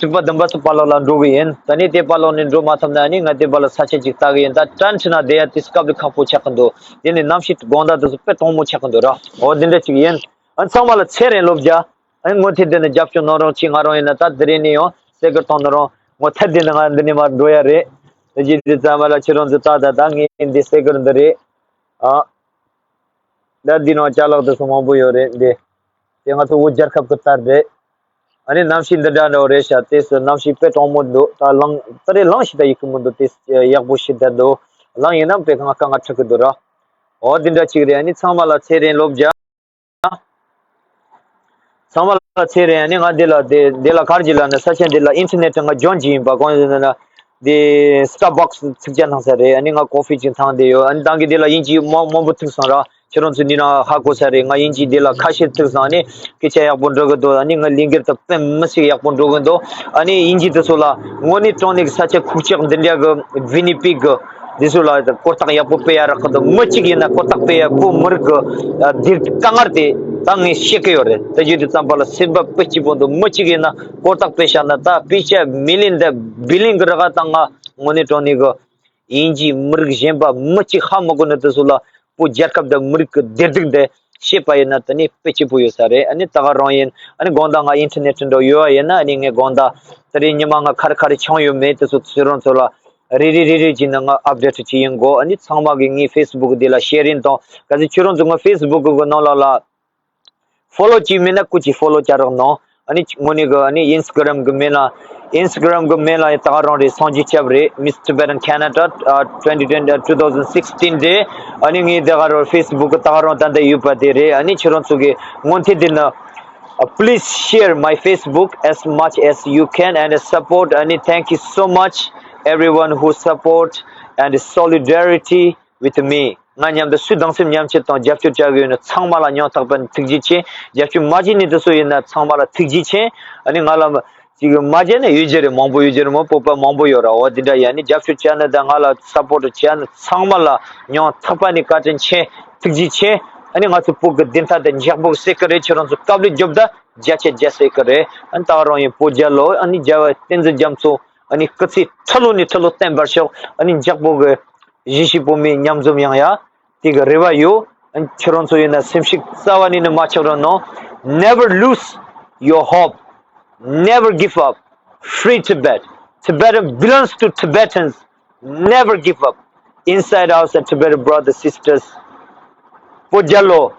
དྲུག་པ་བདུན་པ་སུ་པ་ལག་ལ་འགྲོ་གི་ཡིན། ད་ནི་དེ་པ་ལག་ནས་འགྲོ་མ་ཐུབ་ན་ཨ་ནི་ང་དེ་པ་ལ་ས་ཆ་ཅིག་ལྟ་གི་ཡིན། ད་ཊེན་ཊི་ན་བསྡད་ཡ་དེ་སྐབས་དེ་ཁག་པོ་ཆགས་ཀྱི་འདུག་དེ་ནི་གནམ་གཤིས་དགོང་དག་དེ་ཚོ་དཔེ་གྲང་མོ་ཆགས་ཀྱི་འདུག་ར། འོ་དེ་འདྲ་ཅིག་ཡིན། ཨ་ཚང་མ་ལ་ཚེ་རིང་ལོ་བརྒྱ། ཨ་ནི་སྔོན་ཐད་དེ་ནི་རྒྱབ་སྐྱོར་གནང་རོགས་གྱིས། ང་རང་ཡིན་ན་ད་དེ་རིང་ནས་ཡང་སེ་ཀར་གཏོང་ནི་རང་སྔོན་ཐད་དེ་ནི་ང་འདི་ནས་མར་འགྲོ་ཡ་རེད། དེ་རྗེས་དེ་ཚང་མ་ལ་ཁྱེད་རང་ཚོ་ད་ད་ད་ངའི་འདི་སེ་ཀར་འདི་རེད། ཨ། ད་འདི་ནང་ཅ་ལག་དེ་ཚོ་མང་པོ་ཡོད་རེད་འདི། དེ་ང་ཚོ་བོད་རྒྱལ་ཁབ་ཀྱི་རྟ་རེད། ཨ་ནི་གནམ་གཤིས་འདི་འདྲ་འདྲ་བོ་རེད་ཤག་དེ་སུ་གནམ་གཤིས་དཔེ་གྲང་མོ་འདུག་ད་ལངས་ད་རེས་ལངས་ཤིག་ད་ཡིག་གི་མི་འདུག་དེ་ཡག་པོ་ཞིག་ད་འདུག་ལངས་ཡིན་ན་དཔེ་ཁང་དཀའ་ངལ་འཕྲད་གི་འདུག་ར། འོ་འདི་འདྲ་ཅིག་རེད། ཨ་ནི་ཚང་མ་ལ་ཚེ་རིང་ལོ་བརྒྱ། ཚང་མ་ལ་ཚེ་རིང་། ཨ་ནི་ང་འདི་ལ་དེ་འདི་ལ་གར་གྱི་ལ་ནི་ས་ཆ་འདི་ལ་ཨིན་ཊར་ནེཊ་ང་ལྗོན་གྱི་ཡིན་པ་གང་ཡིན་ན་དེ་སི་ཊར་བྷག་སི་ཚིག་ཆ་ཐང་ས་རེད། ཨ་ནི་ང་ཀོ་ཕི་ཅིག་ཐང་དེ་ཡོད། ཨ་ནི་ད་གི་འདི་ལ་དབྱིན་ཇི་མང་མང་པོ་ཐུག་སོང་ར། ཁྱེད་རང་ཚོ་འདི་ན་ཧ་གོ་ས་རེད། ང་དབྱིན་ཇི་འདི་ལ་ཁ་ཤས་ཐུག་སོང་། ཨ་ནི་སྐད་ཆ་ཡག་པོ་འགྲོ་གི་འདུག་ཨ་ནི་ང་ལས་འགུལ་དེ་དཔེ་མི་སྲིད་ཡག་པོ་འགྲོ་གི་འདུག་ཨ་ནི་དབྱིན་ཇི་དེ་ཚོ་ལ་དངོས་གནས་དྲང་གནས་ཀྱི་ས་ཆ་ཁུག་ཀྱག་འདི་འདྲ་གི་ཝི་ནི་པིག་གི་འདི་ཚོ་ལ་ཧུར་ཐག་ཡག་པོ་སྤེལ་ཡ་རག་གི་འདུག་མི་གཅིག་ཡིན་ན་ཧུར་ཐག་སྤེལ་ཡ། བོད་མི་རིགས་ཀྱི་ཨ་འདིར་དཀའ་ངལ་དེ་ད་ངས་ཤེས་ཀྱི་ཡོད་རེད། དེ་བརྗོད་དུས་ཙམ་པ་ལ་སེམས་པ་དཔེ་སྐྱིད་པོ་འདུག་མི་གཅིག་ཡིན་ན་ཧུར་ཐག་སྤེལ་བཞག་ན་ད་དཔེ་ཆ་མི་ལི་ཡོན་དང་བི་ལི་ཡོན་གྱི་རག་ག་བཏང་ང་། དངོས་གནས་དྲང་གནས་ཀྱི་དབྱིན་ཇིའི་མི་རིགས་གཞན་པ་མི་གཅིག་ཧ་མ་གོ་ནི་དེ་ཚོ་ལ་བོད་རྒྱལ་ཁབ་དང་མི་རིགས་ཀྱི་བདེ་སྡུག་འདི་ཤེས་པ་ཡིན་ན་དེ་ནི་དཔེ་སྐྱིད་པོ་ཡོད་ས་རེད། ཨ་ནི་ད་ག་རང་ཡིན། ཨ་ནི་དགོང་དག་ང་ཨིན་ཊར་ནེཊ་འགྲོ་ཡོད་པ་ཡིན་ན་ཨ་ནི་ངས་དགོང་དག་དེ་རིང་ཉི་མ་ང་ཁ་རི་ཁ་རི་ཆང་ཡོད་མེད་དེ་ཚོ་ཁྱེད་རང་ཚོ་ལ་རེ་རེ་རེ་རེ་བྱས་ནས་ང་ཨབ་ཌེཊ་བྱེད་ཀྱི་ཡིན་གོ་ཨ་ནི་ཚང་མ་གིས་ངའི་ཕེ་སི་བུག་འདི་ལ་ཤེར་རིང་དང་གལ་སྲིད་ཁྱེད་རང་ཚོ་ང་ཕེ་སི་བུག་གི་ནང་ལ་ལ་ཕོ་ལོ་བྱས་མེད་ན་སྐུ་མཁྱེན་ཕོ་ལོ་བྱ་རོགས་གནང་། ཨ་ནི་དངོས་གནས་གི་ཨ་ནི་ཨིན་སི་ཊ་གྷི་རམ་གི་མིང་ལ་ཨིན་སི་ཊ་གྷི་རམ་གི་མིང་ལ་ད་ག་རང་རེད། སངས་རྒྱས་སྐྱབས་རེད། Miss Tibetan Canada uh, twenty twenty uh, two thousand sixteen རེད། ཨ་ནི་ངའི་ད་ག་རང་ཕེ་སི་བུག་གི་ད་ག་རང་ད་ལྟ་ཡོད་པ་དེ་རེད། ཨ་ནི་ཁྱེད་རང་ཚོ་གི་སྔོན་ཐད་དེ་ན Uh, please share my Facebook as much as you can and support. ཨ་ནི་thank you so much everyone who support and solidarity with me. ང་མཉམ་དུ་སུས་གདུང་སེམས་མཉམ་སྐྱེད་དང་རྒྱབ་སྐྱོར་བྱ་གི་ཡོད་ན་ཚང་མ་ལ་སྙིང་ཐག་པ་ནས་ཐུགས་རྗེ་ཆེ། རྒྱབ་སྐྱོར་མ་བྱས་ནས་དེ་ཚོ་ཡིན་ན་ཚང་མ་ལ་ཐུགས་རྗེ་ཆེ། ཨ་ནི་ང་ལ་ཅིག་མ་བྱས་ན་ཡོད་རྒྱུ་རེད། མང་པོ་ཡོད་རྒྱུ་རེད་མོ། བོད་པ་མང་པོ་ཡོད་ར། འོ་དེ་འདྲ་ཡིན་ནི་རྒྱབ་སྐྱོར་བྱས་ན་དང་ང་ལ་སཔོར་ཊི་བྱས་ན་ཚང་མ་ལ་སྙིང་ཐག་པ་ནས་བཀའ་དྲིན་ཆེ། ཐུགས་རྗེ་ཆེ། ཨ་ནི་ང་ཚོ་བོད་ཀྱི་བདེན་མཐའ་དེ་འཇགས་པོ་སེ་གི་རེད། ཁྱེད་རང་ཚོ་དཀའ་ལས་རྒྱོབ་ད་རྒྱ་ཆེ་རྒྱ་སེ་གི་རེད། ཨ་ནི་ད་རང་ཡིན་བོད་རྒྱལ་ལོ། ཨ་ནི་རྒྱལ་བ་བསྟན་འཛིན་རྒྱ་མཚོ། ཨ་ནི་སྐུ་ཚེ་ཁྲི་ལོ་ནས་ཁྲི་ལོ་བརྟན་པར་ཤོག་ཨ་ནི་འཇགས་པོ་གི་གཞིས་བྱེས་བོད་མི་མཉམ་འཛོམས་ཡོང་ཡ་དེ་གི་རེ་བ་ཡོད། ཨ་ནི་ཁྱེད་རང་ཚོ་ཡིན་ན་སེམས་ཤུགས་རྩ་བ་ནས་ནི་མ་ཆག་རོགས་གནང་། Never lose your hope. Never give up. Free Tibet. Tibetan belongs to Tibetans. Never give up. Inside outside Tibetan brothers, sisters. བོད་རྒྱལ་ལོ།